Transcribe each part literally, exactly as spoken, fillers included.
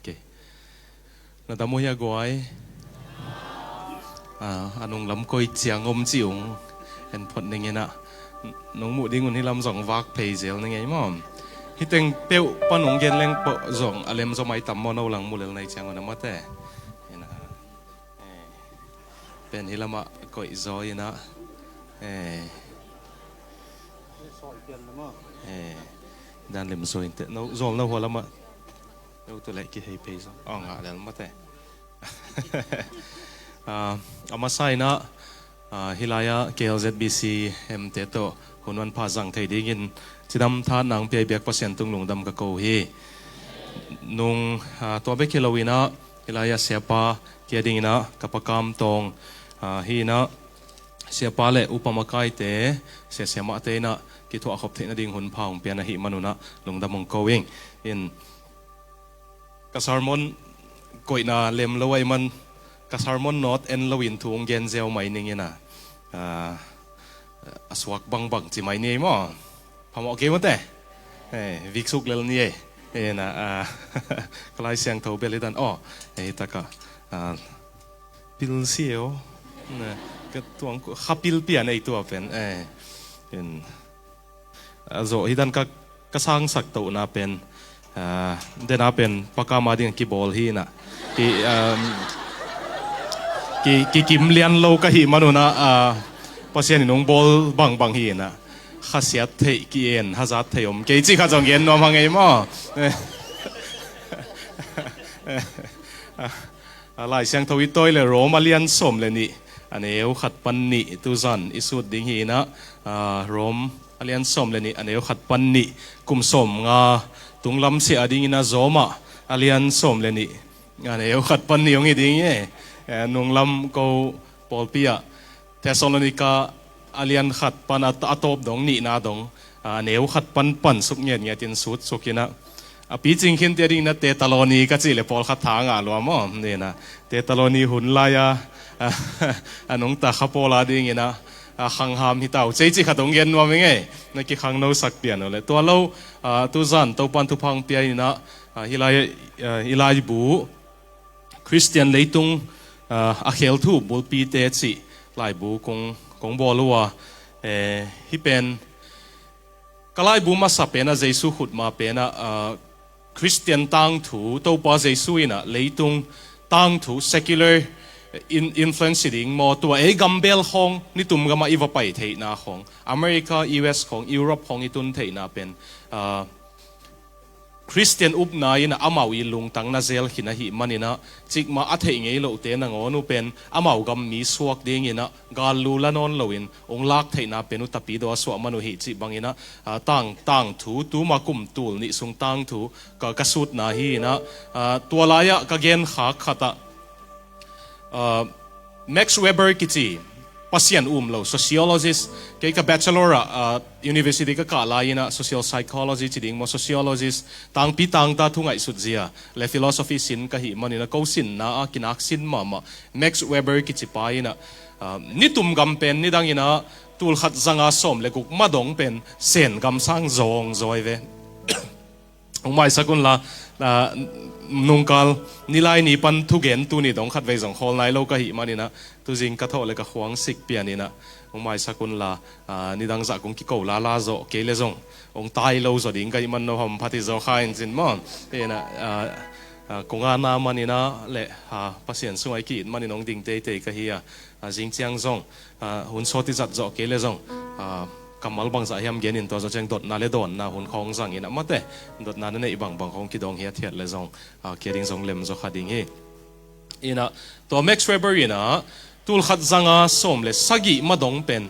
Okay. Na dam uh hia guai? Ah, a nunglam koi ciang om ci ung. En phot ning inah. Nung muh ding un hi lam zong vak phei zel ning ei maw? Hi teng peuh pan ung gen leng peuh zong a lem zaw mai tam maw, no lang mu lel nai ciang un a mate. Inah. Eh. Pen hi lamah koih zaw inah. Eh. Eh. Dan lem zaw inteh. No, zol no hua lamah. No tu leh kihei phei zaw. Oh, ngah lel mate. Ah, a masa inah, ah, hi lai-ah K L Z B C M te tawh hun manpha zang thei dingin cidam tha nang piai biak Pasian tung lungdam ka ko hi. Nung, ah, tua bek hi lo inah, hi lai-ah siapa kia ding inah ka pa Kam Tawng, ah, hi inah siapa le upa makaite, sia siamahte inah kithuah khop theihna ding hun pha hong pian ahih man unah lungdam hong ko ing. In ka sermon koihna lem lo ahih man ka sermon note en lo in thu hong gen ziau mai ning inah, ah, a suak bangbang ci mai ni ei maw? Phamawh kei mate. Eh, viksuk lel ni ei. Eh, na, ah, ka Lai Siangtho bel hi dan. Oh, eh, taka. Ah, pil si eo. Na, ka tuang ku, kha pil pian ei tua pen. Eh, in. A zawh hi dan ka, ka sangsak tohna pen. Ah, dena pen pa Kam a ding kibawl hi inah. Ki, um, ki, kikim lian lo ka hih man unah, ah, Pasian in hong bawl bangbang hi inah. Khasiat theih ki-en, hazat theih om kei cih khat zong gen nuam hang ei maw? A Lai Siangtho i tawi le Rom a lian sawm le nih, a neu khat pan nih tuzan i sut ding hi inah, ah, Rom a lian sawm le nih, a neu khat pan nih, kum sawm nga tunglam siah a ding inah Zawmah a lian sawm le nih, a neu khat pan nih hong hi ding hi. Eh, nunglam ko pawlpi ah Thessalonika a lian khat pan a, a tawp dong, nihna dong, a neu khat pan pan suk ngetnget in sut suk inah. A picing khin te ding inah Tetaloni ka cih le pawlkhat tha ngah lua maw? Ni inah Tetaloni hun lai-a, a, a nungta kha pawl a ding inah, a khangham hi tau. Cei cih khat hong gen nuam ing ei. Na kikhangno sak pian uh le. Tua lo, a, tuzan Topan thupha hong pia inah, a, hi lai, a, hi laibu Khristian leitung, ah, a khelthu bulpite cih laibu kong, kong bawl uh a, eh, hi pen ka laibu masa penah Jesu khutma penah, ah, Khristian tangthu, Topa Jesu inah leitung tangthu, secular in-, influence hi ding maw, tua ei gambel khawng, nitum gamah i va pai theihna khawng, America, U S khawng, Europe khawng i tun theihna pen, ah, Khristian upna in amau i lungtang na zel khin ahih man inah, cikmah a theih ngei lohte nangawn uh pen amau gam mi suak ding inah gallu la nawn loin hong lak theihna pen uh tapidaw a suah man uh hi cih bang inah, ah, tang, tangthu, tuma kum tul nih sung tangthu ka, ka sutna hi inah, ah, tua lai-ah ka gen khak khat ah, ah, Max Weber kici Pasian um lo sociologist, kei ka bachelor ah, ah, university ka kah lai inah social psychology ci ding maw, sociologist, tangpi tangta thu ngaihsut zia le philosophy sin ka hih man inah ko sinna ah kinak sin mahmah Max Weber kici pa inah, ah, nitum gam pen nidang inah tulkhat zanga sawm le guk ma dong pen Sen gam sang zawngzaw hi ve. Hong maisak unla, ah, nungkal nilai ni pan thugen tuni dong khatvei zong khawl nai lo ka hih man inah, tuzing ka thawh le ka khuang sik pian inah, hong maisak unla, ah, nidang zah kong kiko lala zawh kei le zong hong tai lo zaw ding ka hih man, no hamphat hi zaw kha in cin maw? Inah, ah, ah, kong ana man inah le, ah, Pasian sungah i ki-it man in hong ding teitei ka hi a, ah, zing ciang zong, ah, hun sawt i zat zawh kei le zong, ah, kammal bangzah hiam gen in tua zawh ciang dotna le dawnna hun khawng zang inah mate, dotna na neih bangbang khawng kidong hiathiat le zong, ah, kia ding zong lem zaw kha ding hi. Inah tua Max Weber inah tulkhat zanga sawm le sagih ma dong pen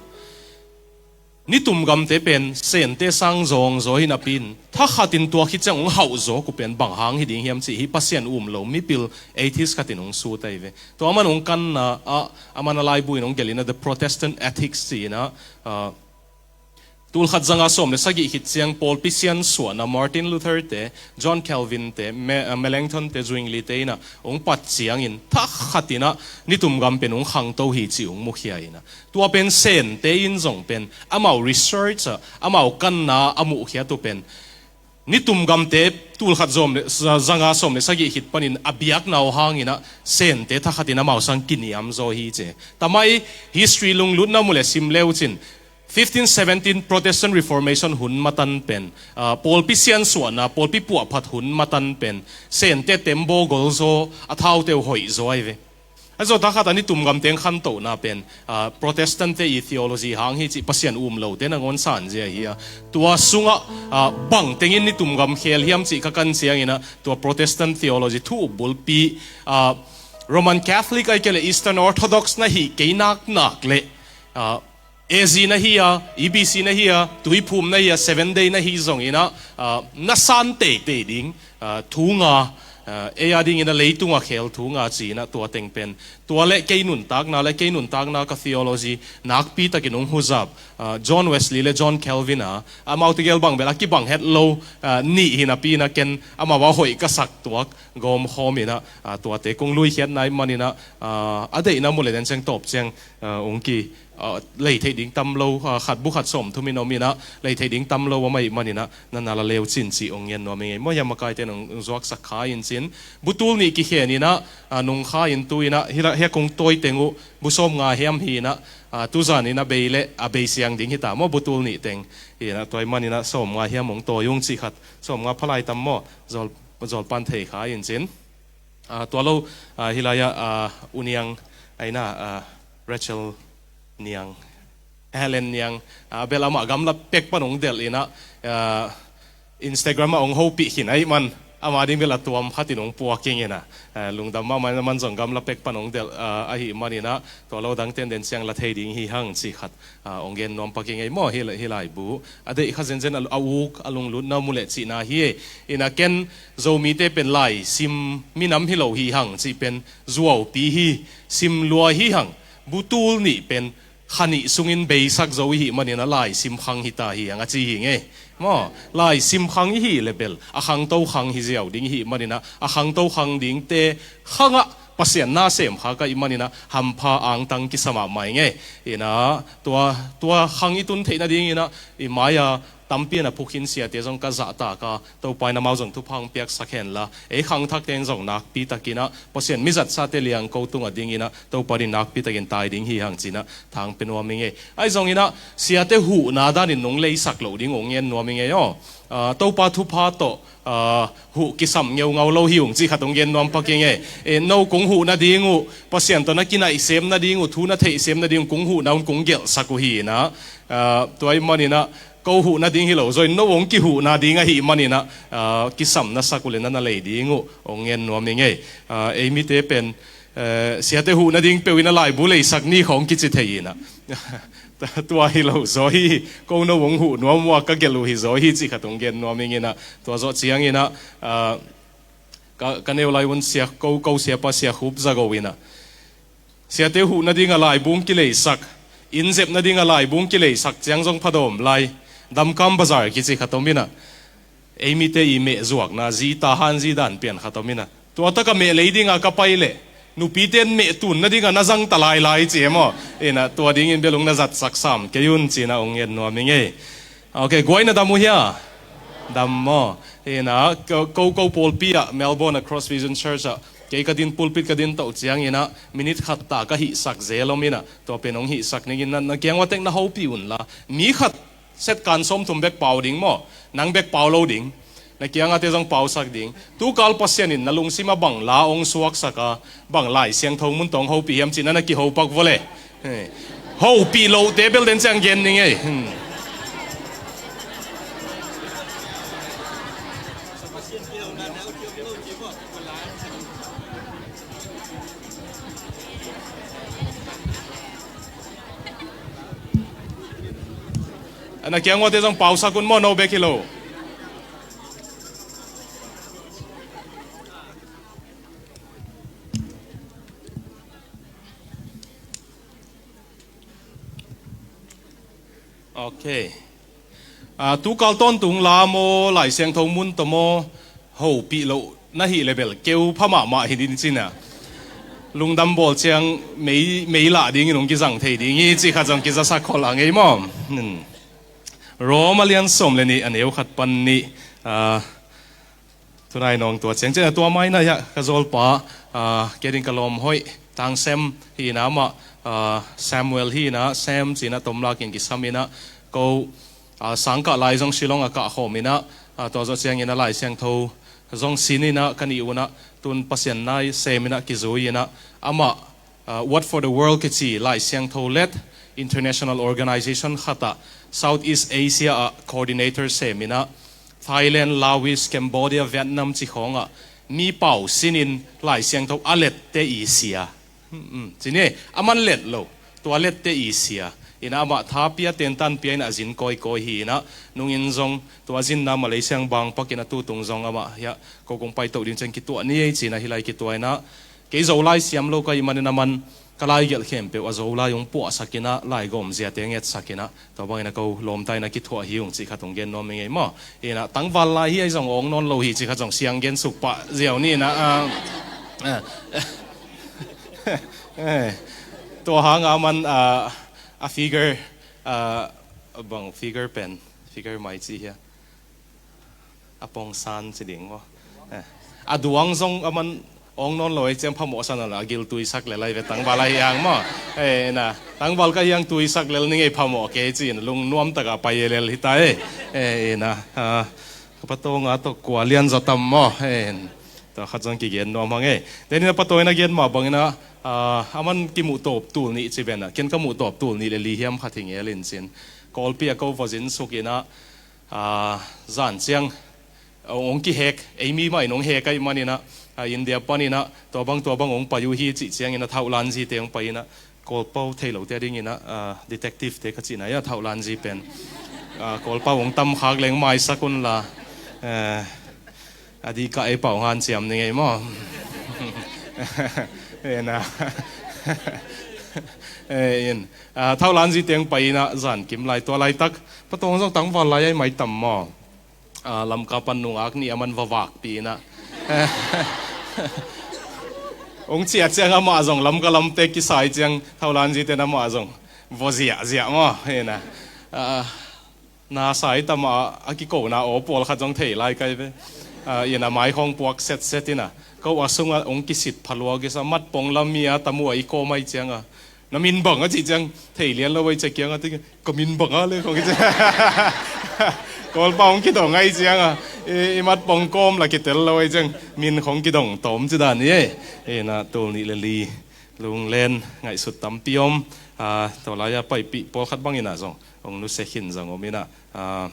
nitum gamte pen Sente sang zawngzaw hi napi in, thakhat in tua khit ciang hong hauh zawk uh pen bang hang hi ding hiam cih hi, Pasian um lo mipil atheist khat in hong sut ahi ve. Tua aman hong kanna ah, aman a laibu in hong gelh inah The Protestant Ethics ci inah, ah, tulkhat zanga sawm le sagih khit ciang pawlpi siansuahna Martin Luther te, John Calvin te, Me-, ah, Melanchthon te, Zwingli te inah hong pat ciangin thakhat inah nitum gam pen hong khangto hi cih hong mukhia inah, tua pen Sente in zong pen amau research ah, amau kanna a muhkhiat uh pen Nitum gamte tulkhat zong le, za-, zanga sawm le sagih khit panin a biakna uh hangin ah Sente thakhatin amau sang kiniam zaw hi ci. Tamai history lunglutna mu le sim le uh cin, fifteen seventeen Protestant Reformation hun matan pen, ah, pawlpi siansuahna, pawlpi puahphat hun matan pen, Sente tembaw golzaw, a thaute uh hoih zaw ahi ve. A zawh thakhat a nitum gamteng khantohna pen, ah, Protestant te i theology hang hi cih Pasian um lote nangawn sanzia hi a. Tua sungah, ah, bangtengin nitum gam khel hiam cih ka kan ciangin ah, tua Protestant theology thu up bulpi, ah, Roman Catholic ahih kei leh Eastern Orthodox na hih kei naknak leh, ah, A Z na hi a, E B C na hi a, Tuiphum na hi a, Seven Day na hi zongin ah, ah, na san teitei ding, ah, thu nga, ah, ei a dingin ah leitunga khel thu nga ci-in ah tua teng pen. Tua le kei nuntakna le kei nuntakna ka theology nakpi takin hong huzap, ah, John Wesley le John Calvin a, amau tegel bang bel a kibang het lo, ah, nih hi napi-in ah ken amau a hoih ka sak tuak gawmkhawm in ah, ah, tuate kong luikhiatna ahih manin ah, ah, a deihna mu le den ciang tawp ciang, ah, hong ki ah, lei theih ding tam lo, ah, khat bu khat sawm thum in om in ah, lei theih ding tam lo om ahih manin ah, na na la leu cin cih hong ngen nuam ing ei. Maw hiam makaite nong zuaksak kha in cin. Bu tul nih kikhen in ah, ah, nung kha in tu in ah, hi la, hi a kong tawi teng uh, bu sawm nga hiam hi in ah, ah, tuzan in a bei le, a bei siang ding hi ta maw bu tul nih teng. Hi in ah, tua ahih manin ah sawm nga hiam hong tawi ung cih khat, sawm nga phalai tam maw, zawl, zawl pan thei kha in cin. Ah, tua lo, ah, hi lai ah, ah, U Niang, aina, ah, Rachel Niang, Helen Niang, ah, bel amah gamla pek pan hong delh in ah, ah, Instagram ah hong hopih khin ahih man, amah ding bel a tuam khatin hong puak ing in ah, ah, lungdam mahmah in ah, aman zong gamla pek pan hong delh, ah, ahih manin ah, tua lo dangten den ciang la thei ding hi hang cih khat, ah, hong gen nuam pak ing ei maw hi, hi laibu. A deih kha zenzen a, a uk, a lunglutna mu le cihna hi ei. In ah ken Zomite pen laisim minam hi lo hi hang cih pen zuaupi hi, sim lua hi hang. Bu tul nih pen kha nih sungin beisak zo i hih manin ah laisim khang hi ta hi hang a ci hi ing ei. Maw, laisim khang i hih le bel, a khangto khang hi ziau ding i hih manin ah, a khangto khang dingte khangah Pasian na sem kha ka hih manin ah, hampha angtang kisa mahmah ing ei. In ah, tua, tua khang i tun theih nadingin ah, i mai-a tampi in a phukhin siate zong ka zahtak a, Topa in amau zong thupha hong piaksak hen la, ei khangthakte in zong nakpi takin ah, Pasian mizatsate liangko tungah dingin ah, Topa in nakpi takin tai ding hi hang ci-in ah, thang pia nuam ing ei. Ahi zongin ah, siate huhna danin nong leisak loh ding hong ngen nuam ing ei aw. Ah, Topa thupha tawh, ah, huh kisam ngeungau lo hi ung cih khat hong gen nuam pak ing ei. Eh, no kong huh nading uh, Pasian tawh na kinaih sem nading uh, thu na theih sem nading uh, kong huhna un kong gelhsak uh hi in ah, ah, tua ahih manin ah, ko huh nading hi lo zaw in, no hong kihuh nading ahih manin ah, ah, kisam na sak uh le na na lei ding uh hong ngen nuam ing ei. Ah, ei mite pen, eh, siate huh nading peuh in ah laibu leisak ni khawng kici thei in ah. Tua hi lo zaw hi, ko no hong huh nuam uh a ka gelh uh hi zaw hi cih khat hong gen nuam ing in ah. Tua zawh ciangin ah, ah, ka, ka neu lai un sia ko, ko siapa Sia Khup Za Go in ah, siate huh nading a laibu hong kileisak, inn zep nading a laibu hong kileisak ciang zong pha dawm lai, Damkam Bazar kici khat om in ah, ei mite i meh zuakna, zi tahan zi dan pian khat om in ah, tua tak a meh lei ding a ka pai leh, nupite in meh tun nading a na zang ta lailai ci e maw. In ah, tua dingin bel hong na zatsak sam kei un ci-in ah hong ngen nuam ing ei. Ok, guai na dam uh hia? Dam maw. In ah, ko, ko, ko pawlpi ah, Melbourne ah Cross Vision Church ah, kei ka din, pulpit ka din toh ciangin ah, minute khat ta ka hihsak zel om in ah, tua pen hong hihsak ning in ah, na kiang ua tek na hopih un la. Mi khat set kan sawmthum bek pau ding maw. Nang bek pau lo ding. Na kiangate zong pausak ding. Tukal Pasian in na lungsim ah bang la hong suaksak a, bang Lai Siangtho mun tawh hong hopih hiam cih na na kiho pak vua le. Hopih lohte bel den ciang gen ning ei. Hmm. A na kiang uate zong pausak un maw, no bek hi lo. Ok. Ah, tukal tawntung la maw, Lai Siangtho mun tawh maw, hopih loh na hih le bel keu pha mahmah hi ding cin a. Lungdam bawl ciang mei, mei lah dingin hong kizang thei ding hi cih khat zong kizasak khol a ngei maw. Hmm. Rom a lian sawm le nih a neu khat pan nih. Ah, tunai nong tua ciang ciang a tua mai na ya ka zolpa, ah, keding ka lawm hoih, Tang Sem hi na mah, ah, Samuel hi na, Sem ci na tomlak in kisam ina, ko, ah, sangkah lai zong Shillong a kah khawm ina, ah, tua zawh ciang ina Lai Siangtho zong sin ina ka nih una, tun Pasian nai sem ina kizui ina, amah, ah, What for the World kici Lai Siangtho let international organization khat ah Southeast Asia ah coordinator sem ina, Thailand, Laos, Cambodia, Vietnam ci khawng ah mi pau sin in Lai Siangtho a lette i sia. Hmm, hmm. Ci ni, a man let lo, tua lette i sia. Ina amah tha pia tentan pia ina a zin kawikawi hi ina, nungin zong tua zinna Malaysia bang pak ina tutung zong amah hiah ko kong paito ding ciang kituah ni ei ci ina hilai kituah ina, kei Zolai siam lo ka hih manin a man ka lai gelh khempeuh a Zolai hong puahsak ina, lai gawm ziate ngetsak ina, tua bang ina ko lawmta ina kithuah hi ung cih khat hong gen nuam i ngei maw. Ina tangval lai hi a zong awng nawn lo hi cih khat zong siang gen suk pah ziau ni ina, ah, ah, eh, tua hang a man, ah, a figure, ah, bang figure pen, figure mai ci hia. A pongsan ci ding maw. Eh. A duang zong a man awng nawn lo ei ciang phamawh san a la a gil tuisak lel ai ve tangval a hiang maw. Eh, ina. Tangval ka hiang tuisak lel ni ngei phamawh kei ci ina lungnuam taka pai e lel hita ei. Eh, ina. Ah, ka patong a tok kua lian zaw tam maw. Eh, tua khat zong kigen nuam hang ei. Then ina patong ina gen mah bang ina, ah, a man kimuh tawp tul nih ci ben a. Ken ka muh tawp tul nih le li hiam khat hi ngel in cin. Kawlpi a ko vozin suk ina, ah, zan ciang, ah, hong kihek, ei mi mah in hong hek ahih man ina, ah, India pan ina, tua bang, tua bang hong pai uh hi cih ciang ina, thauhlan zite hong pai ina, Kawlpau thei lo te a ding ina, ah, detective te ka cihna ia, thauhlan zi pen. Ah, Kawlpau hong tam khak leng maisak un la, eh, a dih kah ei pau ngan ciam ni ngei maw. Ina. Eh, in. Ah, thauhlan zite hong pai ina, zan kim lai, tua laitak patong zong tangval lai ai mai tam maw. Ah, Lamka pan nungak nih a man va vakpih ina. Hong ciah ciang amah zong Lamka lamte kisai ciang thauhlan zite na amah zong va ziahziah maw ina. Ah, na sai tama a kikona aw pawlkhat zong thei lai kai ve. Ah, ina mai khawng puak setset ina. Ko a sunga hong kisit phalua kisa matpong lam mi a tamu a i kawm ai cianga. Na min bang a cih ciang thei lian lo ai cia kiang a ti ka min bang a le khong i cia. Kawlpa hong kidong ai cianga i, i mat pong kawm la kitel lo ai ciang min khong kidong tawm ci dan i ei. Ina tul nih le li lunglen ngaihsut tampi om. Ah, tua lai-a paipih pawlkhat bangin ah zong hong nusia khin zong om ina, ah,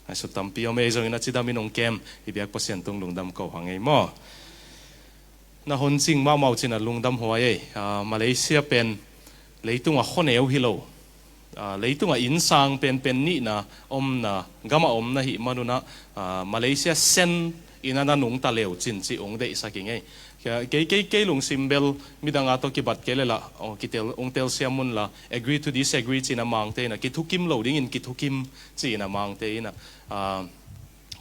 ngaihsut tampi om ei zongin a cidamin hong kem i biak Pasian tung lungdam ko hang ei maw. Na hon cing mahmah uh cin a lungdam huai ei. Ah, Malaysia pen leitung a khuaneu hi lo. Ah, leitung a innsang penpen nihna omna gam a omna hih manun ah, ah, Malaysia sen ina na nungta leu cin cih hong deihsak i ngei. Kei, kei, kei lungsim bel midang a tawh kibat kei le lah, oh, kitel, hong telsiam un la, agree to disagree cin a mangte ina kithukim lo dingin kithukim cin a mangte ina, ah,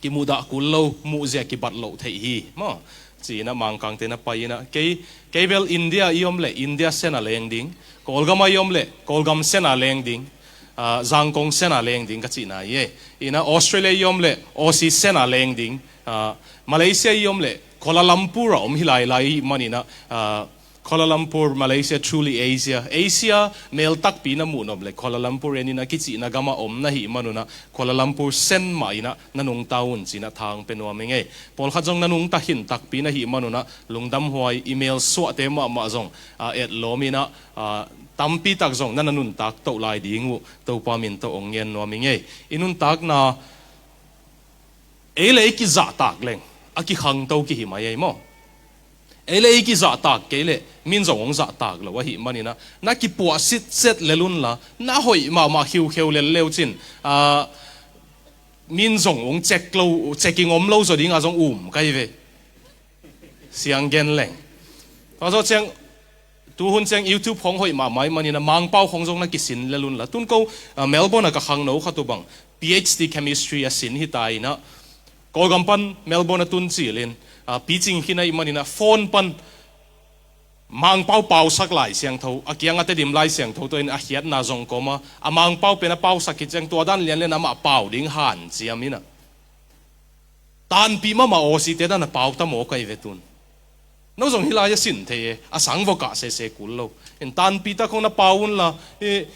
kimuhdah kul lo, muhzia kibat loh theih hi maw. Ci-in ah Mangkangte na pai in ah, kei, kei bel India i om leh India sen a leng ding, Kawlgam ah i om leh Kawlgam sen a leng ding, ah, Zangkong sen a leng ding ka cihna hi e. In ah Australia i om leh Aussie sen a leng ding, ah, Malaysia i om leh Kuala Lumpur a om hi lailai i hih manin ah, ah, Kuala Lumpur, Malaysia, truly Asia. Asia mel takpi na muh nop le Kuala Lumpur en in a kicihna gam a om na hih manun ah Kuala Lumpur sen mah in ah na nungta un ci-in ah thang pe nuam i ngei. Pawlkhat zong na nungta khin takpi na hih manun ah lungdam huai, i mel suahte mahmah zong, ah, etlawm in ah, ah, tampi tak zong na na nuntak toh lai ding uh Topa min tawh hong ngen nuam i ngei. I nuntakna ei le ei kizahtak leng a kikhangto kihi mai ei maw. Ei le ei kizahtak kei leh min zong hong zahtak lo ahih manin ah na kipuah sitset lel un la, na hoih mahmah khiukheu lel leu cin, ah, min zong hong cek lo, checking om lo zaw ding a zong um kai ve. Siang gen leng. Tua zawh ciang, tuhun ciang YouTube khong hoih mahmah i manin ah Mangpau khong zong na kisin lel un la. Tun ko, ah, Melbourne ah ka khangno khat uh bang PhD chemistry a sin hi ta in ah, Kawlgam pan Melbourne a tun cilin, ah, picing khin ahih manin ah phone pan Mangpau pausak Lai Siangtho, a kiang a Tedim Lai Siangtho tawh in a khiatna zong kawm a, a Mangpau pen a pausak khit ciang tua dan lianlian amah pau ding hanciam in ah. Tanpih mahmah Aussie te dan a pau ta maw ka hi ve tun. No zong hih lai a sin thei e, a sang vawkah sese kul lo. In tanpih ta khong na pau unla, i,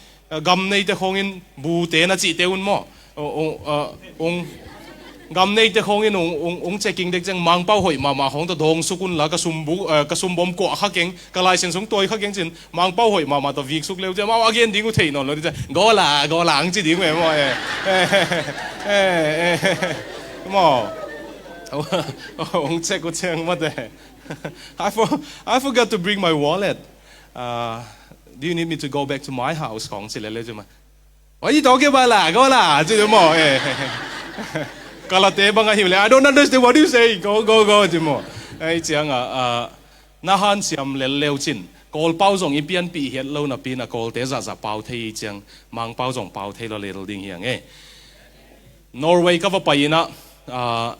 gam neite khong in bu te na cihte un maw? O, o, a, ung, gam neite khong in ung, ung, ung checking dek ciang Mangpau hoih mahmah khong tawh dawng suk unla ka sum bu, a, ka sum bawm kuah kha keng, ka license sung tuai kha keng cin Mangpau hoih mahmah tawh vik suk leu ciang mau a gen ding uh thei nawn lo ding ciang gola, gola ang ci ding uh e maw e. E, e, e, e, maw. Ung check uh ciang mate. I, for, I forgot to bring my wallet. Uh, do you need me to go back to my house? Khong ci lele cuma. Why you talking about la? Go la, ci maw. Eh. Kalate bang a hiu le. I don't understand what you say. Go, go, go, ci maw. Eh, ciang a, uh, na hansiam lel leu cin. Kawlpau zong i pianpih hiat lo napi na Kawlte zahzah pau thei ciang Mangpau zong pau thei lo lel ding hiang e. Norway ka va pai ina, uh,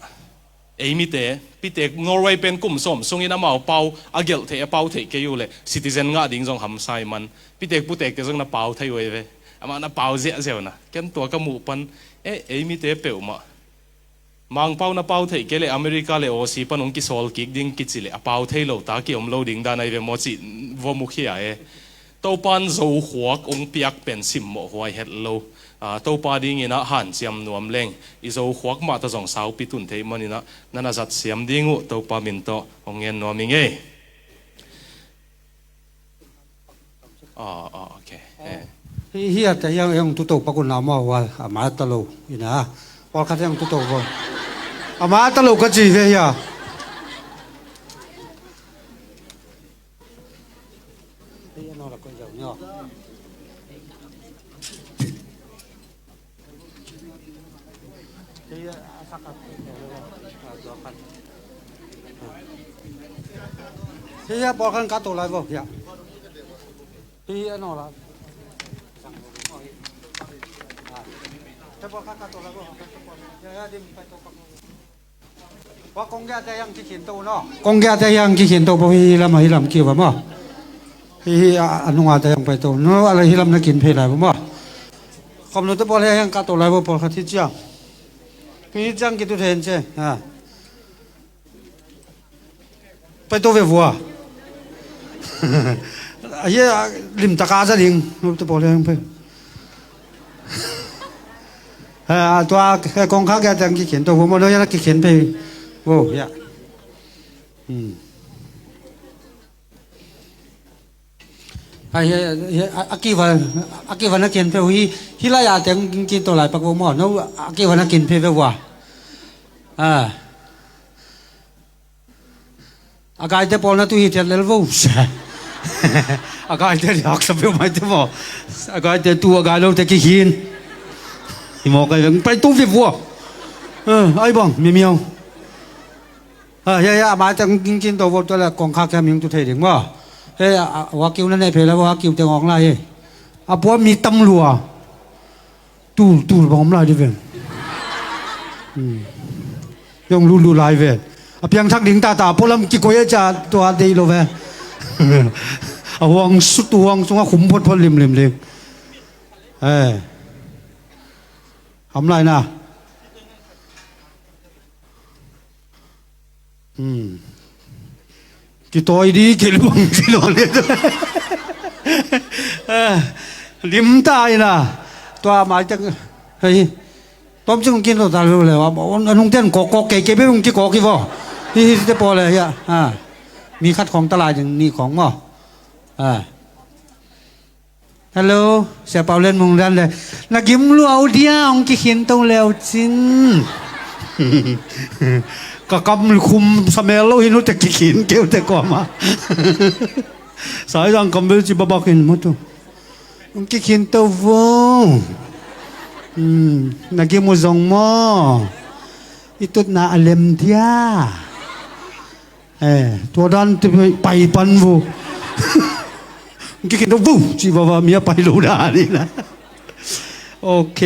Ei mite, pitek Norway pen kum sawm sungin amau pau a gelh theih, a pau theih kei uh leh citizen ngah ding zong hamsa ih man. Pitek putekte zong na pau thei uh ei ve. Amah na pau ziahziah uh na. Ken tua ka muh pan, eh, ei mite peuhmah Mangpau na pau theih kei leh America le Aussie pan hong kisawl kik ding kici leh a pau thei lo ta kiom lo ding dan ahi ve maw cih va mukhia e. Topan Zokhuak hong piak pen simmawh huai het lo. Ah, Topa dingin ah hanciam nuam leng i Zokhuak mah ta zong saupi tun theih manin ah na na zat siam ding uh Topa min tawh hong ngen nuam ing ei. Ah, ah, ok. Eh. Hi, hi a te hiang, hiang tuto pakun lau maw hual a mata lo ina. Pawlkhat hiang tuto bo. A mata lo ka ci ve hia. Hia, pawlkhat ka to lai vo hia. Hia, no la. Hia, pawlkhat ka to lai vo. Hia, hia, dim pai to pak. Wa kong gia te yang kikhin to no. Kong gia te yang kikhin to bo hi lam, hi lam kiwa mo. Hi, hi, a, a nunga te yang pai to. No, ala hi lam na kin phei lai bo mo. Kom no te pawl he yang ka to lai bo pawl khat hi ciang. Hi ciang kitu then ce. Ha. Pai to ve vua. A ye, a, lim taka za ding. No te pawl he yang pai. Ha, tua, he kong kha kia teng kikhen to, vo mo no ya na kikhen pe. Vo, ya. Hmm. Hai, he, he, a, a kiva, a kiva na khen pe hi, hi la ya teng kin to lai pak vo mo. No, a kiva na khen pe ve vua. Ah. A gaite pawl na tu hi thiat lel vo. A gaite di haksa peuh maite maw. A gaite tu a gai lote kikhin. Hi maw kai veng pai tu vip vua. Eh, ai bang, mi miau. Ah, ya, ya, a maite kin, kin to vo tua le kong kha kia ming tu thei ding maw. He, a, a, wa kiu na ne phe la vo, a kiu te ngong la he. A pua mi tam lua. Tul, tul bang om lai di ven. Hmm. Yong lulu lai ve. A piangthak ding tata, pualam kikoi a ca tua dei lo ve. A huang sut, huang sung a khum photphot limlim ding. Eh. Ham lai na. Hmm. Kitawi di, kilbang, kilbang. Ah, lim ta ina. Tua mai teng, hei. Tom cing kin lo ta lo le, wa, a nung ten kok, kok, kei, kei, be ung kikok i vo. Hi, hi, te pawl le, ya. Ah. Mi khat khong ta lai ding, ni khong maw. Ah. Hello, Sia Pau Lian Mung dan le. Na gim lua uh dia, hong kikhin to leu cin. Ka kam khum sa mel lo hi nu te kikhin keu te kua ma. Sai dang kam bel ci babak hin mu tu. Hong kikhin to vo. Hmm, na gim uh zong maw. I tutna a lem dia. Eh, tua dan te pai pan vo. Kikhin to vo, ci vava mi a pai lo dan ina. Ok.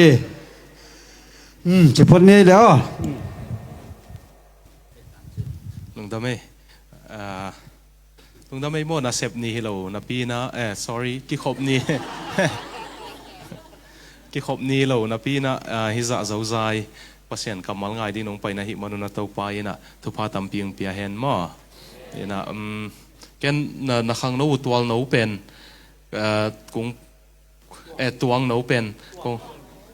Hmm, ci phot ni le aw. Lungdam ei. Ah, lungdam ei maw nasep ni hi lo napi na, eh, sorry, kikhop ni. Kikhop ni lo napi na, ah, hi zah zozai. Pasian kammal ngai ding nong paina hih manun a Topa inah thupha tampi ong pia hen maw. Inah um, ken na, na khangno uh tualno pen uh, kung eh, tuangno pen kung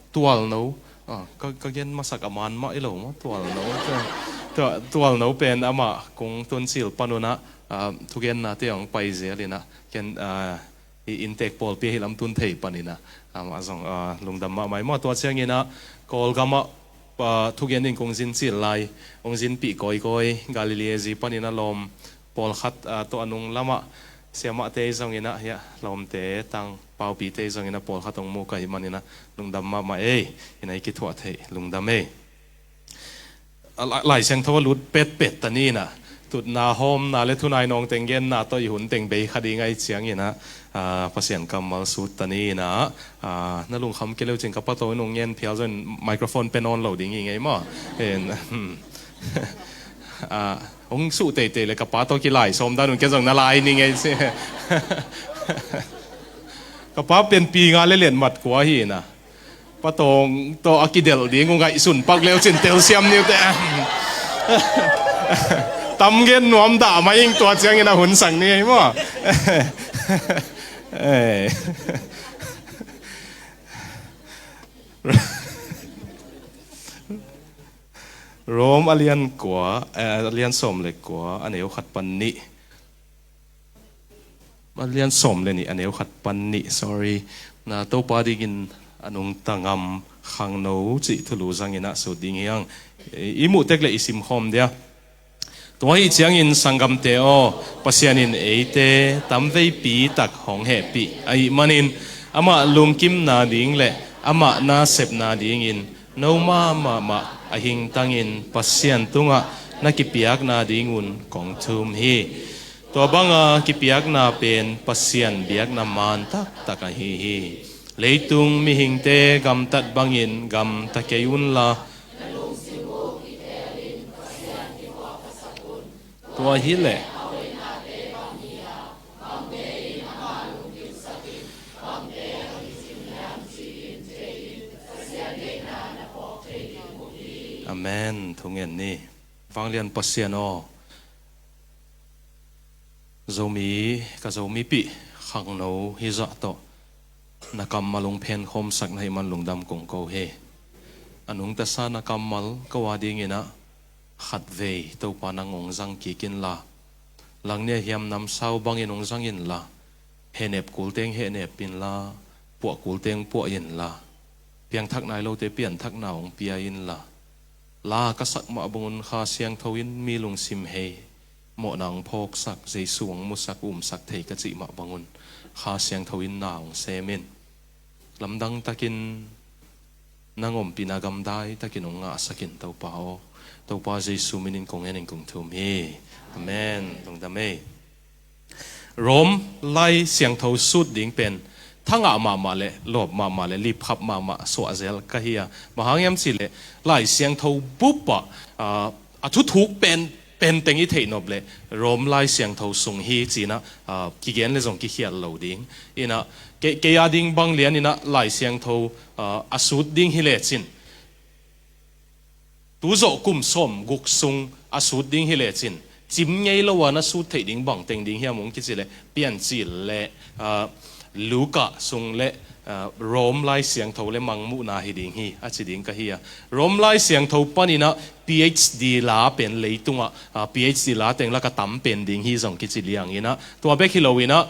tualno ah, ka, ka gen masak a man mah i lo maw tualno tua, tualno pen amah kung tunsil panunah uh, thugenna te ong pai zel inah ken uh, i inntek pawlpi ahi lam tun thei paninah amah zong ah, lungdam mahmah i maw tua cianginah Kawlgamah ah, thugen in kong zin cil lai ong zinpih kawikawi Galilee zi paninah lawm pawlkhat ah, tawh a nung lamah siamahte i zonginah hiah lawmte tang paupite i zonginah pawlkhat ong mu ka hih maninah lungdam mahmah ei inah i kithuah theih lungdam ei. Lai Siangtho a lut petpet ta ni inah tutna hawmna le thunai nawngteng genna tawh i hun teng bei kha ding ahi cianginah ah, Pasian kammal sut ta ni inah ah, na lungkham kei leucin ka pato in ong ngen phial zon microphone pen on lo ding hi ngei maw. Ong suh teitei le ka pa tawh kilai sawm dan un ken zong na lai ni ngei si. Ka pa pen pi nga le lian mat kua hi inah patawng tawh a kidelh ding uh ngaihsun pak leucin telsiam niute. Tam gen nuam dah mai ing tua ciangin a hun sang ni ei maw. Rom a lian kua a lian sawm le kua a neu khat pan nih. A lian sawm le nih a neu khat pan nih sorry na Topa dingin a nungta ngam khangno cih thulu zangin a sut ding hiang. I muh tek le i simkhawm dia. Tua hi ciangin sanggamte aw, Pasian in eite tamveipi tak hong hehpih ahih manin amah lungkimna ding le amah nasepna dingin no mahmah a hingtangin Pasian tungah na kipiakna dingun kong thum hi. Tua banga kipiakna pen Pasian biakna man taktak ahi hi. Leitung mihingte gamtat bangin gamta kei unla. Tua hileh Amen. Thungen ni. Vanglian Pasian aw, Zomi, ka Zomipih khangno hizah tawh na kammal hong phenkhawmsak na hih man lungdam kong ko hi. A nungtasa na kammal ko a dinginah khatvei Topa nang hong zang kik inla, langnia hiam namsau bangin hong zang inla, hehnep kulteng hehnep inla, puah kulteng puah inla, piangthak nai lote pianthakna hong pia inla, la ka sak mah bangun Kha Siangtho in mi lungsim hei mawhna hong phawksak, Jesu hong musak umsak thei ka cih mah bangun Kha Siangtho in na hong sem in. Lamdang takin nang ompihna gamdai takin hong ngahsak in Topa aw. Topa Jesu minin kong en in kong thum hi. Amen. Lungdam ei. Rom Lai Siangtho sut ding pen thangah mahmah le lawp mahmah le lipkhap mahmah suahzel ka hi a, bang hang hiam cihleh Lai Siangtho bup ah a thuthuk pen penteng i theihnop le Rom Lai Siangtho sung hi cinah kigen le zong kikhial lo ding. Inah kei a ding bang lian inah Lai Siangtho a sut ding hi lecin tuzawh kum sawm guk sung a sut ding hi lecin cim ngei lo a na sut theih ding bangteng ding hiam hong kici le Piancil le Luka sung le Rom Lai Siangtho le Mangmuhna hi ding hi a ci ding ka hi a, Rom Lai Siangtho paninah PhD la pen leitungah PhD la teng laka tam pen ding hi zong kici lianginah tua bek hi loinah